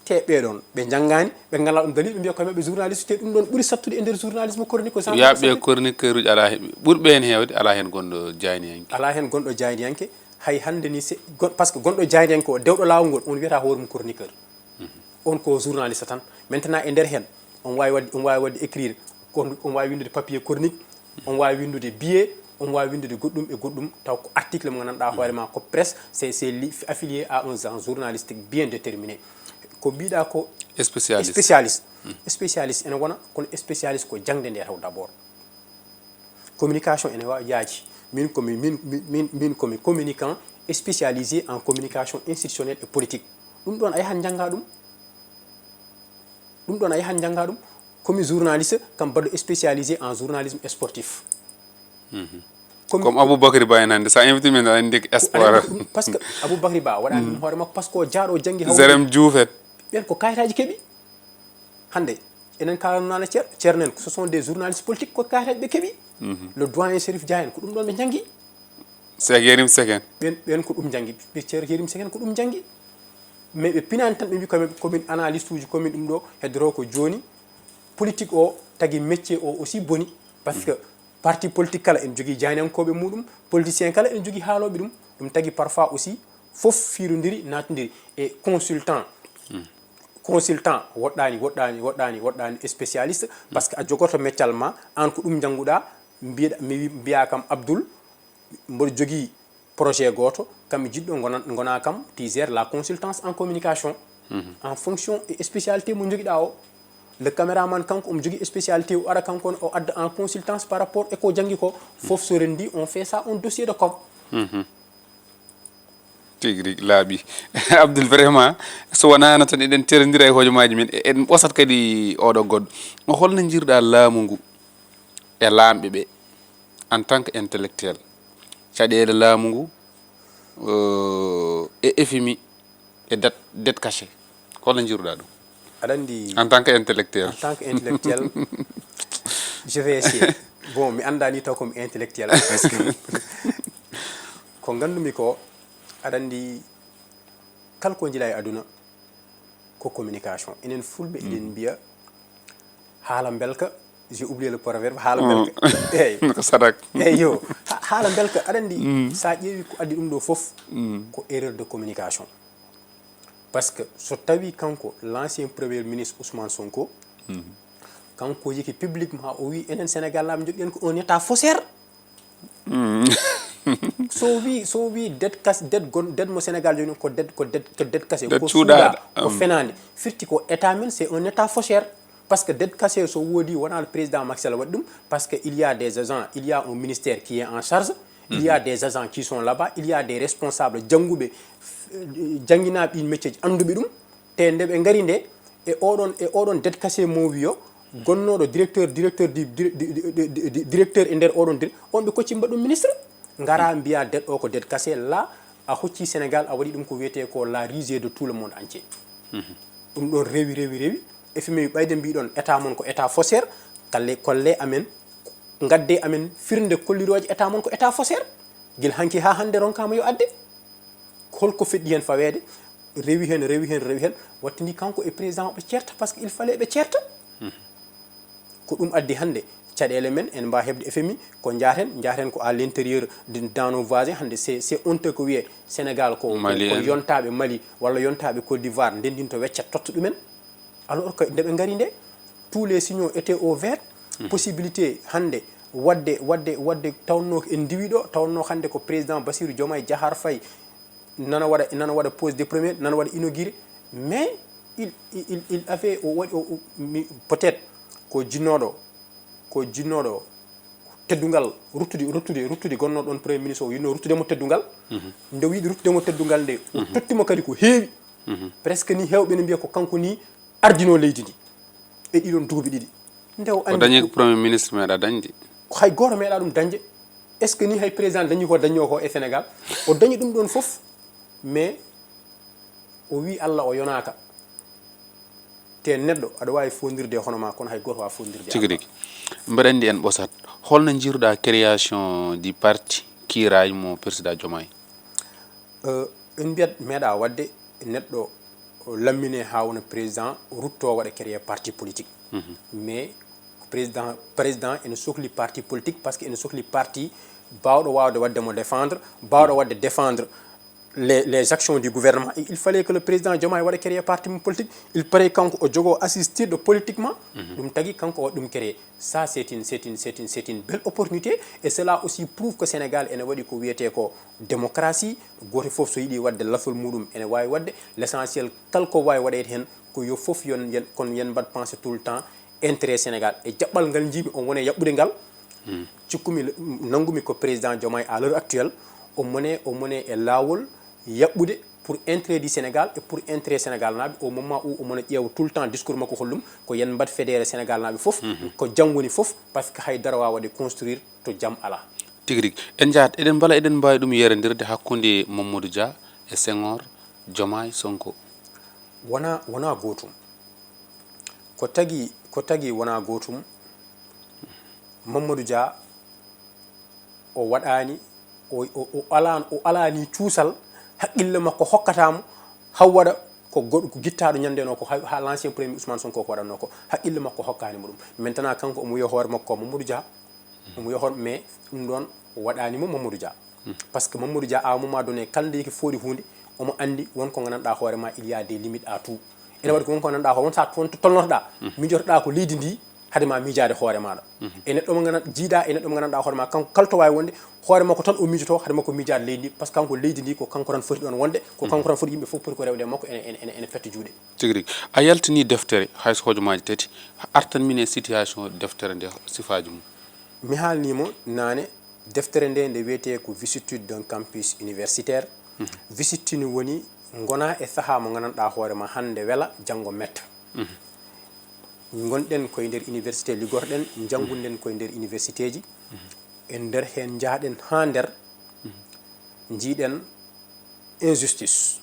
Te ɓee ɗoon, ɓe njanngaani, ɓe ngalaa ɗum dalil, ɓe mbiya koye maɓɓe journaliste, te ɗum ɗoon ɓuri sattude e nder journalisme chronique ko genre Yaaɓe sattude. Chroniqueur uji alaa he-, ɓurɓe heen heewde alaa heen gonɗo jaayndiyanke. Alaa heen gonɗo jaayndiyanke, hay hannde ni, se-, gon-, parce que gonɗo jaayndiyanke o, dewɗo laawol ngol, on wiyata hoore mum chroniqueur. On ko journaliste tan. Maintenant, e nder heen, on waawi waɗde, on waawi waɗde écrire, kon-, on waawi winndude papier chronique, on waawi winndude billet, on waawi winndude goɗɗum e goɗɗum, taw ko article mo nganndanɗaa hoore ma ko presse, c'est, c'est li-, affilié à un genre journalistique bien déterminé. Ko mbiɗa ko Spécialiste. Spécialiste. Spécialiste ene wona, kono spécialiste ko jaŋde nde taw d'abord. Communication ene wa-, yaaji. Min ko mi, min, min, min, min ko mi communicant spécialisé en communication institutionnelle et politique. Ɗum ɗoon a yahan njannga ɗum. Ɗum ɗoon a yahan njannga ɗum. Ko mi journaliste, kam mbaɗɗo spécialisé en journalisme sportif. Ko mi Comme Aboubacry Ba en hannde, so a invité min, aɗa anndi ko Aɗa sport. anndi ɗum, parce que Aboubacry Ba waɗaani ɗum hoore makko, parce que o jaaɗo janngi haw Jerem Diouf en. Ɓeen ko kayitaaji keɓi. Hannde, enen kaalanno naane ceer-, ceerno en, ce sont des journalistes politiques, ko kayitaaji ɓe keɓi. Le doyen Chérif Dia en, ko ɗum ɗoon ɓe njanngi. Seek Yérim Seck en. Ɓeen, ɓeen ko ɗum njanngi. Ɓe ceer Yérim Seck en ko ɗum njanngi. Mais ɓe pinaani tan, ɓe mbi komin, komin analyste uji, komin ɗum ɗo, heddoro ko jooni. Politique o tagi métier o aussi boni. Parce que parti politique kala ene jogii jaayndiyankooɓe muɗum, politicien kala ene jogii haalooɓe ɗum. Ɗum tagi parfois aussi fof fiirondiri, naatondiri. E consultant, consultant woɗɗaani, woɗɗaani, woɗɗaani, woɗɗaani spécialiste, parce que a jogoto meccal ma, aan ko ɗum njannguɗaa, mbiɗa, mi wi-, mbiyaa kam Abdoul, mboɗo jogii projet gooto, kam mi jiɗɗo ngona, ngona kam, tu gères la consultance en communication. En fonction e spécialité mo njogiɗaa o. Le caméraman kanko omo jogii spécialité, o ara kanko ne o adda en consultance par rapport e ko janngi ko. Fof so renndi, on fait ça, un dossier de com. Tigi rigi laaɓi. Abdoul, vraiment, so wonano tan eɗen terondira e hojomaaji men, e-, en ɓosat kadi oɗo goɗɗo. O holno njirɗa laamu ngu e laamɓe ɓe en tant que intellectuel? Caɗeele laamu ngu, euh, e F M I, e dette, dette cachée. Holno njirɗa ɗum? Aɗa anndi, En tant que intellectuel. En tant que intellectuel, je vais essayer. Bon, mi anndaa ni taw ko mi intellectuel, parce que ko nganndumi ko, aɗa anndi, kala ko njilaa e aduna ko communication. Enen Fulɓe eɗen mbiya, "Haala mbelka", j'ai oublié le proverbe, "Haala mbelka." Eeyi. Ko sadak. Eeyi, yo. Ha-, haala mbelka, aɗa anndi, so a ƴeewi ko addi ɗum ɗo fof, ko erreur de communication. Parce que so tawi kanko, l'ancien premier ministre Ousmane Sonko, kanko yiki publiquement, o wi, "Enen Sénégal naaɓe, njogiɗen ko un état faussaire." So wi, so wi dette kas-, dette gon-, dette mo Sénégal jogii ko dette, ko dette, ko dette cassée, ko suuɗaaɗo, ko fenaande. Firti ko état men, c'est un état faussaire. Parce que dette cassée, so woodi, wonaa le président Macky Sall waɗi ɗum. Parce que il y a des agents, il y a un ministère qui est en charge. Il y a des agents qui sont là-bas. Il y a des responsables jannguɓe, eh, jannginaaɓe ɗiin métier ji, annduɓe ɗum. Te nde ɓe ngari nde, e oɗon, e oɗon dette cassée mo wiyo, gonnooɗo directeur, directeur du, di-, di-, di-, di-, directeur e nder oɗon dir-, on ɓe kocci mbaɗ ɗum ministre. Ngara mbiya dette o ko dette cassée, la a hocci Sénégal, a waɗi ɗum ko wiyetee ko la risée de tout le monde entier. Ɗum ɗon rewi, rewi, rewi. F M I ɓayde mbiɗon état mon ko état faussaire, kalle, kolle amen, ngadde amen firnde kollirooje état mon ko état faussaire. Gila hanki haa hannde ronkaama yo adde. Holko feɗɗi heen faweede? Rewi heen, rewi heen, rewi heen. Wattini kanko e président o ɓe ceerta, parce que il fallait ɓe ceerta. Ko ɗum addi hannde caɗeele men, en mbaa heɓde F M I, ko njaaten, njaaten ko à l'intérieur de, dans nos voisins. Hannde c'est, c'est honteux ko wiyee Sénégal ko, ko, Mali ko en. Yontaaɓe Mali walla yontaaɓe Côte d'Ivoire ndenndinto weccet totta ɗumen. Alors que nde ɓe ngari nde, tous les signaux étaient au vert. Possibilité hannde waɗde, waɗde, waɗde, tawno en ndiwi ɗo, tawno hannde ko président Bassirou Diomaye Diakhar Faye nana waɗa, nana waɗa pose de première, nana waɗa inauguré, mais il, il, il avait, o waɗi, o, o, mi, peut-être ko jinnooɗo, ko jinnooɗo teddungal, ruttude, ruttude, ruttude gonnooɗo ɗon premier ministre, o yinnoo ruttude mo teddungal. Nde o yiɗi ruttude mo teddungal nde, o totti mo kadi ko heewi. Presque ni heewɓe ne mbiya ko kanko ni ardinoo leydi ndi e ɗiɗon duuɓi ɗiɗi. Nde o O anndi dañi ko ko premier ministre meeɗa dañde. Hay gooto meeɗa ɗum dañde. Est-ce que ni hay président dañi ko dañi o ko e Sénégal? O dañi ɗum ɗon fof, mais o wi Allah o yonaaka. Te neɗɗo aɗa waawi fondirde e hono ma, kono hay gooto waawa fondirde e Tigi Allah. Rigi. Mbeɗa anndi en ɓosat. Holno njiiruɗaa création du parti Kiiraay mo président Diomaye? Euh, en mbiyat meeɗa waɗde neɗɗo o lammine haa wona président, rutto waɗa créer parti politique. Mais président, président ene sokli parti politique, parce que ene sokli parti baawɗo waawde waɗde mo défendre, baawɗo waɗde défendre les, les actions du gouvernement. Et il fallait que le président Diomaye waɗa créer parti mum politique. Il paraît kanko o jogoo assistirɗo politiquement. Ɗum tagi kanko o waɗa ɗum créer. Ça, c'est une, c'est une, c'est une, c'est une belle opportunité. Et cela aussi prouve que Sénégal ene waɗi ko wiyetee ko démocratie. Gooto fof so yiɗi waɗde lafol muɗum ene waawi waɗde. L'essentiel, kala ko waawi waɗeede heen, ko yo fof yon, yen, kon yen mbaɗ pensée tout le temps intérêt Sénégal. E jaɓɓal ngal njiimi on wone yaɓɓude ngal, cikkumi le-, nanngumi ko président Diomaye à l'heure actuelle, o mone, o mone e laawol yaɓɓude pour intérêt du Sénégal et pour intérêt Sénégal naaɓe. Au moment où o mona ƴeewa tout le temps discours makko hollum ko yen mbaɗ fédéré Sénégal naaɓe fof, ko jam woni fof, parce que hay dara waawde construire to jam alaa. Tigi rigi. En njahat, eɗen mbala eɗen mbaawi ɗum yerondirde hakkunde Mamadou Dia e Senghor, Diomaye, Sonko? Wona, wona gootum. Ko tagi, ko tagi wona gootum, Mamadou Dia o waɗaani, o, o, o alaani, o alaani cuusal, haqqille makko hokkata mo, haw waɗa ko goɗ-, ko gittaaɗo ñande no ko ha, ha l'ancien premier Ousmane Sonko ko waɗatnoo ko, haqqille makko hokkaani mo ɗum. Maintenant kanko omo wiya hoore makko ko Mamadou Dia, omo wiya hoore, mais ɗum ɗoon o waɗaani mo Mamadou Dia. Parce que Mamadou Dia, à un moment donné, kala nde yiki fooɗi huunde, omo anndi won ko nganndanɗaa hoore ma, il y a des limites à tout. Ene waɗi ko won ko nganndanɗaa hoore, won sahaa won to tolnotoɗaa, miijotoɗaa ko leydi ndi, hade ma miijaade hoore maaɗa. E neɗɗo mo nganndan-, jiidaa e neɗɗo mo nganndanɗaa hoore ma, kanko kala to waawi wonde, hoore makko tan o miijotoo, hade makko miijaade leydi ndi, parce que kanko leydi ndi ko kanko tan foti ɗoon wonde, ko kanko tan foti, yimɓe fof poti ko rewde e makko, ene, ene, ene, ene petta juuɗe. Tigi rigi. A yaltini deftere, hay so hojomaaji tati, artan min e situation deftere nde, sifaaji mum. Mi haalnii mo naane, deftere nde, nde wiyetee ko Vicissitudes d'un campus universitaire. Vicissitude woni ngona e sahaa mo nganndanɗaa hoore ma hannde wela, janngo metta. Ngonɗen koye nder université, liggotoɗen, njannguɗen koye nder universitéji. E nder heen njahɗen haa nder, njiiɗen injustice.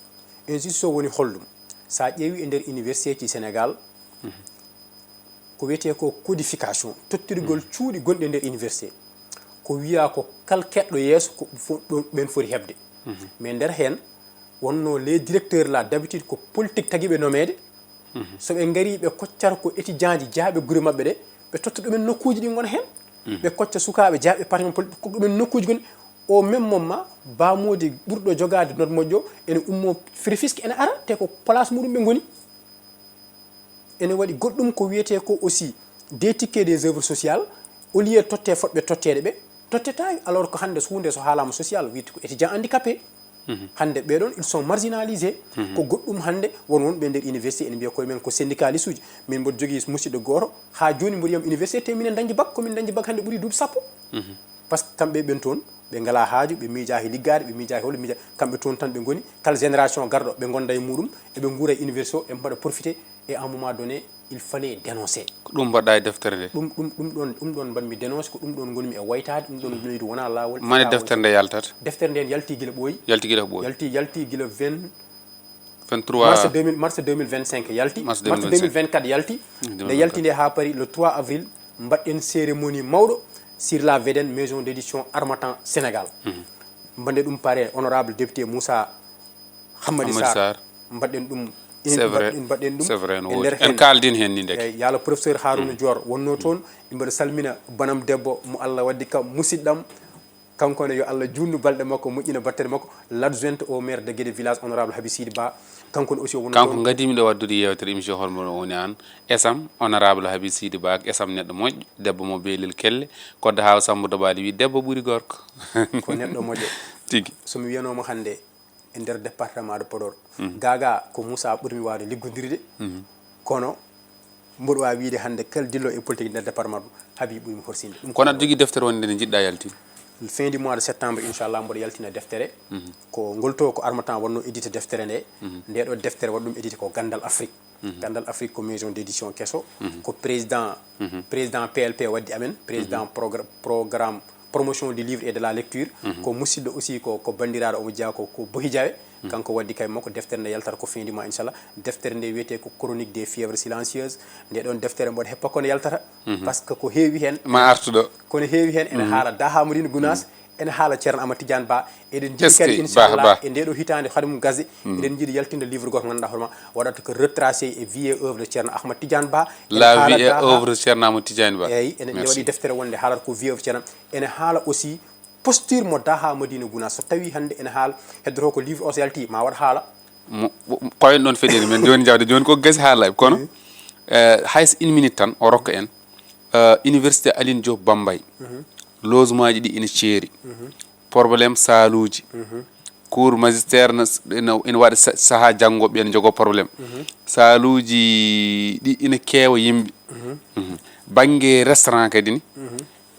Injustice o woni holɗum? So a ƴeewi e nder universitéji Sénégal, ko wiyetee ko codification, tottirgol cuuɗi gonɗi e nder université. Ko wiyaa ko kal keɗɗo yeeso ko fof ɗon ɓen foti heɓde. Mais nder heen wonnoo les directeurs là d'habitude ko politique tagi ɓe nomeede. So ɓe ngarii ɓe koccata ko étudiant ji jaaɓe gure maɓɓe ɗe, ɓe totta ɗumen nokkuuji ɗi ngona heen. Ɓe kocca sukaaɓe jaaɓe parti politique, ko ɗumen nokkuuji ngoni. Au même moment, Ba Mody ɓurɗo jogaade note moƴƴo ene ummoo Rufisque ene ara te ko place muɗum ɓe ngoni. Ene waɗi goɗɗum ko wiyetee ko aussi des tickets des œuvres sociales, au lieu tottee fotɓe totteede ɓe tottetaake, alors que hannde so huunde so haalaama social wiyete ko étudiant handicapé. Hannde ɓee ɗoon ils sont marginalisés. Ko goɗɗum hannde won wonɓe nder université ene mbiya koye men ko syndicaliste uji. Min mboɗo jogii musidɗo gooto haa jooni mboɗo yiyam université te minen dañde bac, ko min dañde bac hannde ɓuri duuɓi sappo. Parce que kamɓe ɓen toon ɓe ngalaa haaju, ɓe miijaaki liggaade, ɓe miijaaki hol, ɓe miija kamɓe toon tan ɓe ngoni. Kala génération garɗo ɓe ngonda e muɗum, eɓe nguura e université o, eɓe mbaɗa profité. Et à un moment donné il fallait dénoncer. Ko ɗum mbaɗɗa e deftere nde? Ɗum ɗum ɗum ɗoon ɗum ɗoon mbaɗmi dénoncé, ko ɗum ɗoon ngonmi e waytaade, ɗum ɗoon leydi wonaa laawol. Mane deftere nde yaltata? Deftere nden yalti gila ɓooyi. Yalti gila ko ɓooyi? Yalti yalti gila vingt vingt-trois mars deux mille mars deux mille vingt-cinq yalti. Mars deux mille vingt-cinq. Deux mille vingt-quatre yalti. Nde yalti nde haa paari le trois avril mbaɗɗen cérémonie mawɗo sur la vedenne maison d'édition Harmattan Sénégal. Mbaɗɗen ɗum paari honorable député Moussa Hammadi Sarr. Mbaɗɗen ɗum. C'est vrai. Mbaɗɗen ɗum c'est vrai no e nder woodi en heen. Kaaldin heen ni ndeke. Eyi, yaala professeur Harouna Dior wonnoo toon. Mbaɗa salmina banam debbo mo Allah waddi kam musidɗam. Kanko ne yo Allah juutnu balɗe makko, moƴƴina battere makko. L'adjointe au maire de Guédé village honorable Habib Sidi Ba. Kanko ne aussi o wonnoo toon. Kanko ngadimi ɗo waddude yeewtere émission holmo woni aan? Esam honorable Habib Sidi Ba, esam neɗɗo moƴƴo, debbo mo beelel kelle. Kodda Haawa Sambo Dobaali wi debbo ɓuri gorko. Ko neɗɗo moƴƴo. Tigi. So mi wiyanooma hannde e nder département de Podor. Gaagaa ko Moussa ɓurmi waawde liggondirde. Kono mboɗo waawi wiyde hannde kala dillo e politique nder département ɗum Habib ɓurmi horsinde. Ɗum kono aɗa jogii deftere wonde nde njiɗɗa yaltin? Fin du mois de septembre inchallah mboɗo yaltina deftere. Ko ngol to ko Harmattan wonnoo édité deftere nde. Nde ɗo deftere waɗi ɗum édité ko Ganndal Afrique. Ganndal Afrique ko maison d'édition keso. Ko président président P L P waddi amen, président progr- programme promotion du livre et de la lecture. Ko musidɗo aussi ko ko banndiraaɗo omo jeyaa ko ko Bohi Diawe. Kanko waddi kay makko deftere nde yaltata ko fin du mois inchallah. Deftere nde wiyetee ko Chronique des fièvres silencieuses. Nde ɗoon deftere mboɗo heppa kono yaltata. Parce que ko heewi heen. Ma artu ɗo. Kono heewi heen ene haala Daha Madina Gounass, ene haala Ceerno Amadou Tidiane Ba. Eɗen njiɗi kadi inchallah e nde ɗo hitaande hade mum gasde eɗen njiɗi yaltinde livre gooto ngannduɗaa hoorema waɗata ko retracé e vie et œuvre de Ceerno Ahmad Tidiane Ba. La vie et œuvre de Ceerno Amadou Tidiane Ba. Eyi, ene waɗi deftere wonde haalata ko vie œuvre Ceerno. Ene haala aussi posture mo Daha Madina Gounass, so tawi hannde ene haala heddoto ko livre o so yalti ma waɗ haala. Koyen ɗon feɗiri men joni jawde joni ko gasi haala kono. Hay so une minute tan o rokka en. Université Aline Diop Bambay, logement ji ɗi ina ceeri. Problème saaluuji. Cours magistère ina waɗa sahaa janngo ɓe ene jogoo problème. Saaluuji ɗi ina keewa yimɓe. Bannge restaurant kadi ni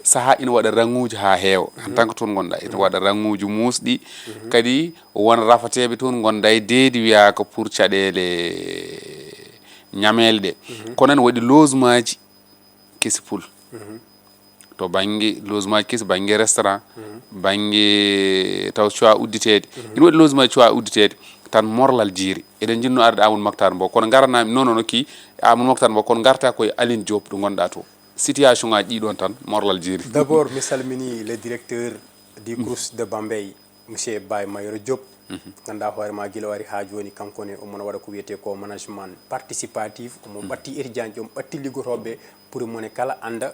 sahaa ina waɗa raŋuuji haa heewa en tant que toon ngonɗa ina waɗa raŋuuji muusɗi. Kadi won rafateeɓe toon ngonda e deedi wiyaa ko pour caɗeele ñameele ɗe. Kono ene waɗi logement ji kesi pul. To bannge logement kesi bannge restaurant bannge taw coa udditeede. Ina waɗi logement coa udditeede tan morlal jiiri. Eɗen njinno arde Amadou Mactar Mbow kono ngaranami non non ki Amadou Mactar Mbow kono ngarta koye Aline Diop ɗo ngonɗa to. Situation ngaji ɗiɗon tan morlal jiiri. D'abord mi salmini le directeur du crous de Bambey, monsieur Baye Mayoro Diop. Ngannduɗaa hoore ma gila o ari haa jooni kanko ne omo waɗa ko wiyetee ko management participatif, omo ɓatti étudiant ji, omo ɓatti liggotooɓe ɓe pour mone kala annda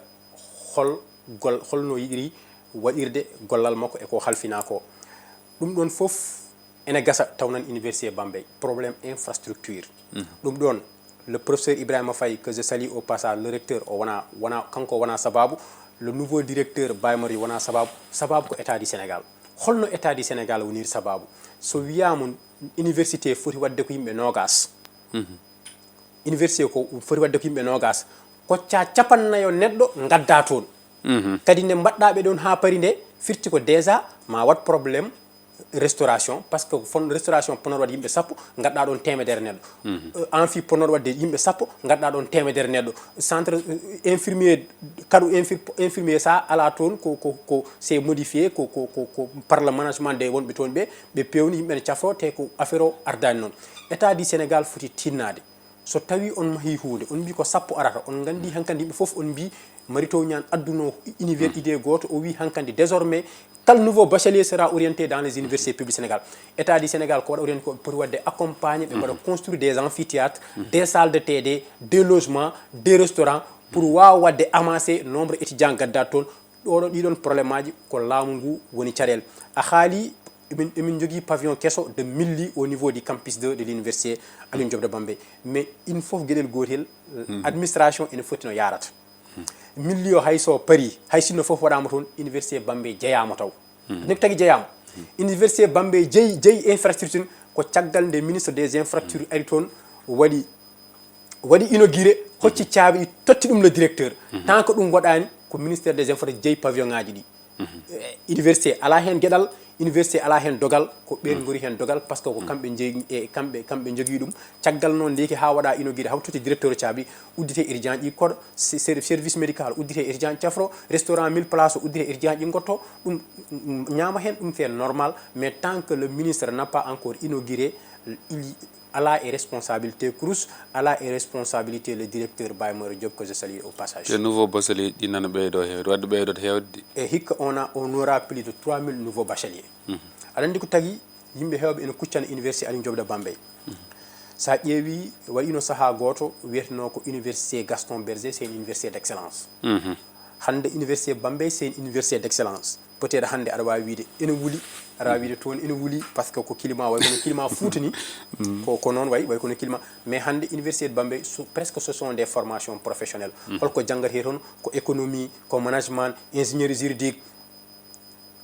hol gol holno yiɗiri waɗirde gollal makko e ko halfinaa ko. Ɗum ɗoon fof ene gasa taw nan Université Bambey problème infrastructure. Ɗum ɗoon le professeur Ibrahima Faye que je salue au passage, le recteur o wona wona kanko wona sababu, le nouveau directeur Baye Mari wona sababu, sababu ko état du Sénégal. Holno état du Sénégal woniri sababu? So wiyaama université foti waɗde ko yimɓe noogaas, université ko foti waɗde ko yimɓe noogaas, koccaa capannayo neɗɗo ngaddaa toon. Kadi nde mbaɗɗaa ɓe ɗoon haa pari nde firti ko déjà ma waɗ problème restauration, parce que fon restauration ponoɗo waɗde yimɓe sappo, ngaddaa ɗoon teemedere neɗɗo. Amphi ponoɗo waɗde yimɓe sappo, ngaddaa ɗoon teemedere neɗɗo. Centre infirmier kadu infirmier sa alaa toon ko ko ko c'est modifié ko ko ko par le management de wonɓe toon ɓe ɓe pewni yimɓe ne cafro te ko affaire o ardaani noon. État du Sénégal foti tinnaade. So tawi on mahi huunde, on mbi ko sappo arata, on nganndi hankandi yimɓe fof on mbi Mary Teuw Niane adduno univers idée gooto, o wi hankandi désormais tel nouveau bachelier sera orienté dans les universités publiques Sénégal. État du Sénégal ko waɗa orienté ko poti waɗde accompagné ɓe mbaɗa construire des amphithéâtres, des salles de T D, des logements, des restaurants pour waawa waɗde amasser nombre étudiant gadda toon. Ɗoɗo ɗiɗon problème aji ko laamu ngu woni carel. A haali emin, emin jogii pavillon keso de milli au niveau du campus deux de l'université Alioune Diop de Bambey. Mais in fof geɗel gootel, administration ene foti no yaarata. Milli o hay so pari, hay sinno fof waɗaama toon, université Bambey jeyaama taw. Nek tagi jeyaama. Université Bambey jeyi, jeyi infrastructure ko caggal nde ministre des infrastructures ari toon, waɗi, waɗi inauguré, hocci caabi, totti ɗum le directeur. Tant que ɗum waɗaani, ko ministère des infrastructures jeyi pavillon ŋaaji ɗi. Eh, université alaa heen geɗal, université alaa heen dogal, ko ɓeen ngoni heen dogal, parce que ko kamɓe jeyi, e kamɓe, kamɓe njogii ɗum. Caggal noon, ndeke haa waɗa inauguré, haa totti directeur caabi, uddite étudiant ji koɗo, se-, ser-, service médical uddite étudiant cafro, restaurant mille places uddite étudiant ji ngotto, ɗum, mm, ñaama heen, ɗum c'est normal, mais tant que le ministre n'a pas encore inauguré, il, alaa e responsabilité Crous, alaa e responsabilité le directeur Baye Moro Diop, que je salue au passage. Te nouveau bachelier ɗi nana ɓeydo heewde, wadde ɓeydo heewde. E hikka on a, on aura plus de trois mille nouveaux bacheliers. Aɗa anndi ko tagi yimɓe heewɓe ene kuccana université Alioune Diop de Bambey. So a ƴeewi, waɗino sahaa gooto wiyeteno ko université Gaston Berger, c'est une université d'excellence. Hannde université Bambey, c'est une université d'excellence. Peut-être hannde aɗa waawi wiide ene wuli, aɗa waawi wiide toon ene wuli, parce que ko climat, way kono climat Fuuta ni, ko, ko noon way, way kono climat. Mais hannde université de Bambey, so, presque ce sont des formations professionnelles. Holko janngatee toon? Ko économie, ko management, ingénierie juridique.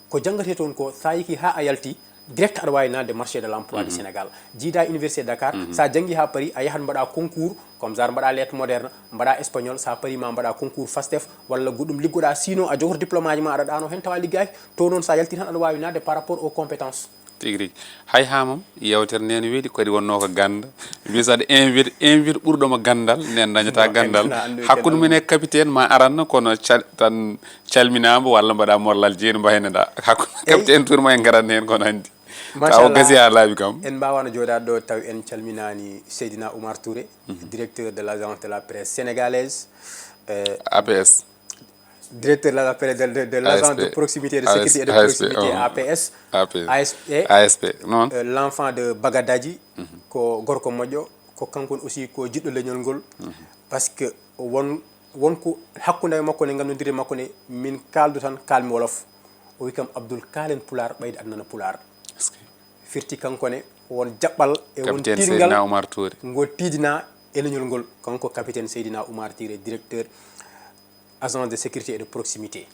Ko janngatee toon ko, so a yehii haa a yalti, direct aɗa waawi naatde marché de l'emploi du Sénégal. Jiida université Dakar, so a janngii haa pari, a yahat mbaɗa concours, comme genre mbaɗa lettres modernes, mbaɗa espagnol, so a pari ma mbaɗa concours FASTEF walla goɗɗum liggoɗa, sinon a jogoto diplôme aji ma aɗa ɗaano heen tawa liggaaki. To noon so a yalti tan aɗa waawi naatde par rapport aux compétences. Tigi rigi. Hay haa mam, yewtere nde ne weeli, kadi wonno ko ganda. Mbi saɗa invite, invite ɓurɗo mo gandal, nden dañata gandal. Hakkunde men e capitaine ma aranno, kono cal-, tan calminaama walla mbaɗa morlal jeeni mbaynoɗa. Hakkunde capitaine Touré ma en ngaran heen kono anndi. Machallah. Taw gasi haa laaɓi kam. En mbaawano jooɗaade ɗo taw en calminaani Seydina Oumar Touré, directeur de l'agence de la presse sénégalaise. Euh, A P S. Directeur de la, de, de, de l'agence de proximité, de sécurité et de proximité, A P S. A P S. A S P. A S P, noon. Euh, l'enfant de Bagadadji, ko gorko moƴƴo, ko kanko aussi ko jiɗɗo leñol ngol. Parce que won, won ko hakkunde makko ne, nganndudirde makko ne, min kaaldu tan, kaalmi wolof. O wi kam, Abdoul, kaalen pulaar, ɓeyde adnana pulaar. Firti kanko ne, won jaɓɓal e won tiiɗngal ngo tiiɗna e leñol ngol. Kanko capitaine Seydina Oumar Touré, directeur agence de sécurité et de proximité.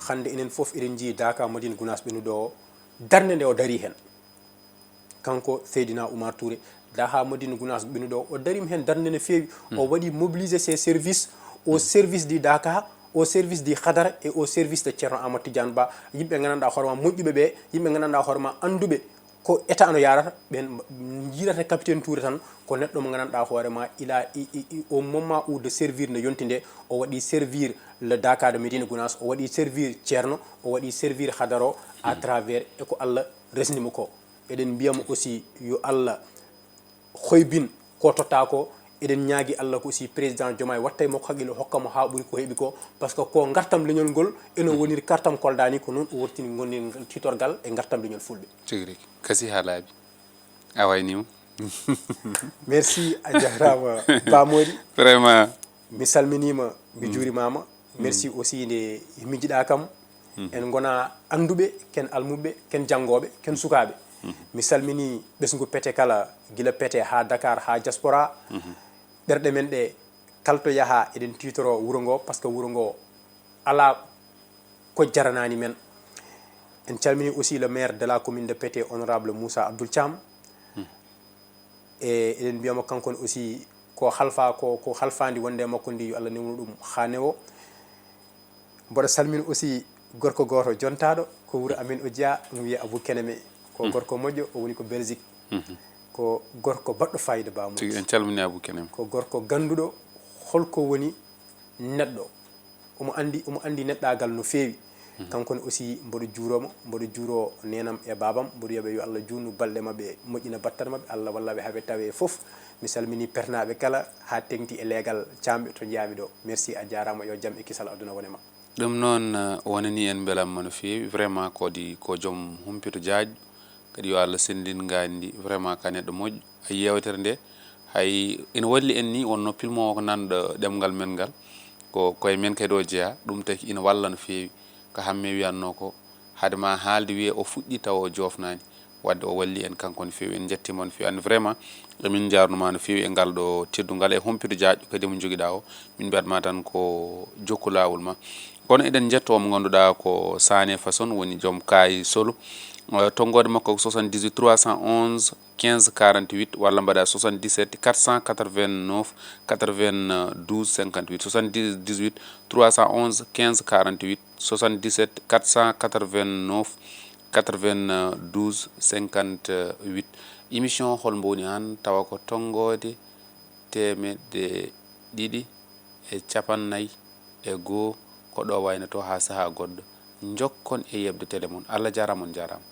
Hannde enen fof eɗen njii Daaka Madina Gounass ɓennuɗo o, darnde nde o darii heen. Kanko Seydina Oumar Touré, Daaka Madina Gounass ɓennuɗo o, o darii heen darnde no feewi. O waɗi mobiliser ses services au service du Daaka, au service du Hadara et au service de Thierno Amadou Tidiane Ba. Yimɓe nganndanɗaa hoore ma moƴƴuɓe ɓe, yimɓe nganndanɗaa hoore ma annduɓe ko état no yaarata, ɓen mba-, njiirata capitaine Touré tan ko neɗɗo mo nganndanɗaa hoore ma, il a, i, i, i, au moment où de servir no yonti nde, o waɗi servir le Daaka de Médina Gounass, o waɗi servir Ceerno, o waɗi servir Hadaro à travers e ko Allah resni mo ko. Eɗen mbiya mo aussi yo Allah hoybin ko totta ko. Eɗen ñaagi Allah ko aussi président Diomaye watta e makko haqqille, hokka mo haa ɓuri ko heɓi ko, parce que ko ngartam leñol ngol eno woniri kartam Kolda ni, ko noon o wortini ngoni tiitorgal e ngartam leñol fulɓe. Tigi rigi. Gasi haa laaɓi. A waynima. Merci, a jaaraama, Ba Mody. Vraiment. Mi salminiima, mi juurimaama. Merci aussi nde miijiɗaa kam. En ngona annduɓe, ken almuɓe, ken janngooɓe, ken sukaaɓe. Mi salminii ɓesngu Pete kala, gila Pete haa Dakar, haa diaspora. Ɓerɗe men ɗe, kala to yaha, eɗen tiitoro wuro ngo, parce que wuro ngo alaa ko jaranaani men. En calminii aussi le maire de la commune de Pete, honorable Moussa Abdoul Thiam. E eɗen mbiyamo kanko ne aussi ko halfa, ko, ko halfandi wonde e makko ndi, yo Allah newnu ɗum haa newo. Mboɗo salmina aussi gorko gooto jontaaɗo ko wuro amen o jeyaa, ɗum wiyee Abou Keneme. Ko gorko moƴƴo, o woni ko Belgique. Ko gorko baɗɗo fayida, Ba Mody. Tigi, en calmini Abou Keneme. Ko gorko gannduɗo holko woni neɗɗo. Omo anndi, omo anndi neɗɗaagal no feewi. Kanko ne aussi mboɗo juuroo mo, mboɗo juuroo neenam e baabam, mboɗo wiya ɓe yo Allah juutnu balɗe maɓɓe, moƴƴina battal maɓɓe, Allah walla ɓe haa ɓe tawee fof. Mi salminii pernaaɓe kala, haa teŋti e leegal caamɓe to njeyaa-mi ɗo. Merci, a jaaraama, yo jam e kisal aduna wone ma. Ɗum noon, eh, wonanii en mbelamma no feewi, vraiment, ko di, ko joom humpito jaajɗo, kadi yo Allah senndin ngaandi ndi, vraiment, ka neɗɗo moƴƴo. A yeewtere nde, hay ina walli en ni, wonno pilmoowo ko nanɗo ɗemngal men ngal, ko koye men kadi o jeyaa, ɗum taki ina walla no feewi, ko Hamme wiyatnoo ko, hade ma haalde wiyee o fuɗɗii tawa o joofnaani, wadde o walli en kanko no feewi, en njettii mo no feewi, anndi vraiment, emin njaarnuma no feewi e ngal ɗo teddungal e humpito jaajɗo kadi mo njogiɗaa o, min mbiyat ma tan ko jokku laawol ma. Kono eɗen njettoo mo ngannduɗaa ko Sané Façon woni joom Kaay Solo. Eh, tonngoode makko ko soixante-dix-huit trois cent onze quinze quarante-huit, walla mbaɗa soixante-dix-sept quatre cent quatre-vingt-neuf quatre-vingt-douze cinquante-huit, soixante-dix-huit trois cent onze quinze quarante-huit, soixante-dix-sept quatre cent quatre-vingt-neuf quatre-vingt-douze cinquante-huit. Émission Hol mbo woni aan, tawa ko tonngoode teemedde ɗiɗi e capannay e goo, ko ɗo waynotoo haa sahaa goɗɗo. Njokkon e yeɓde tele mon. Allah jaaraama, on njaaraama.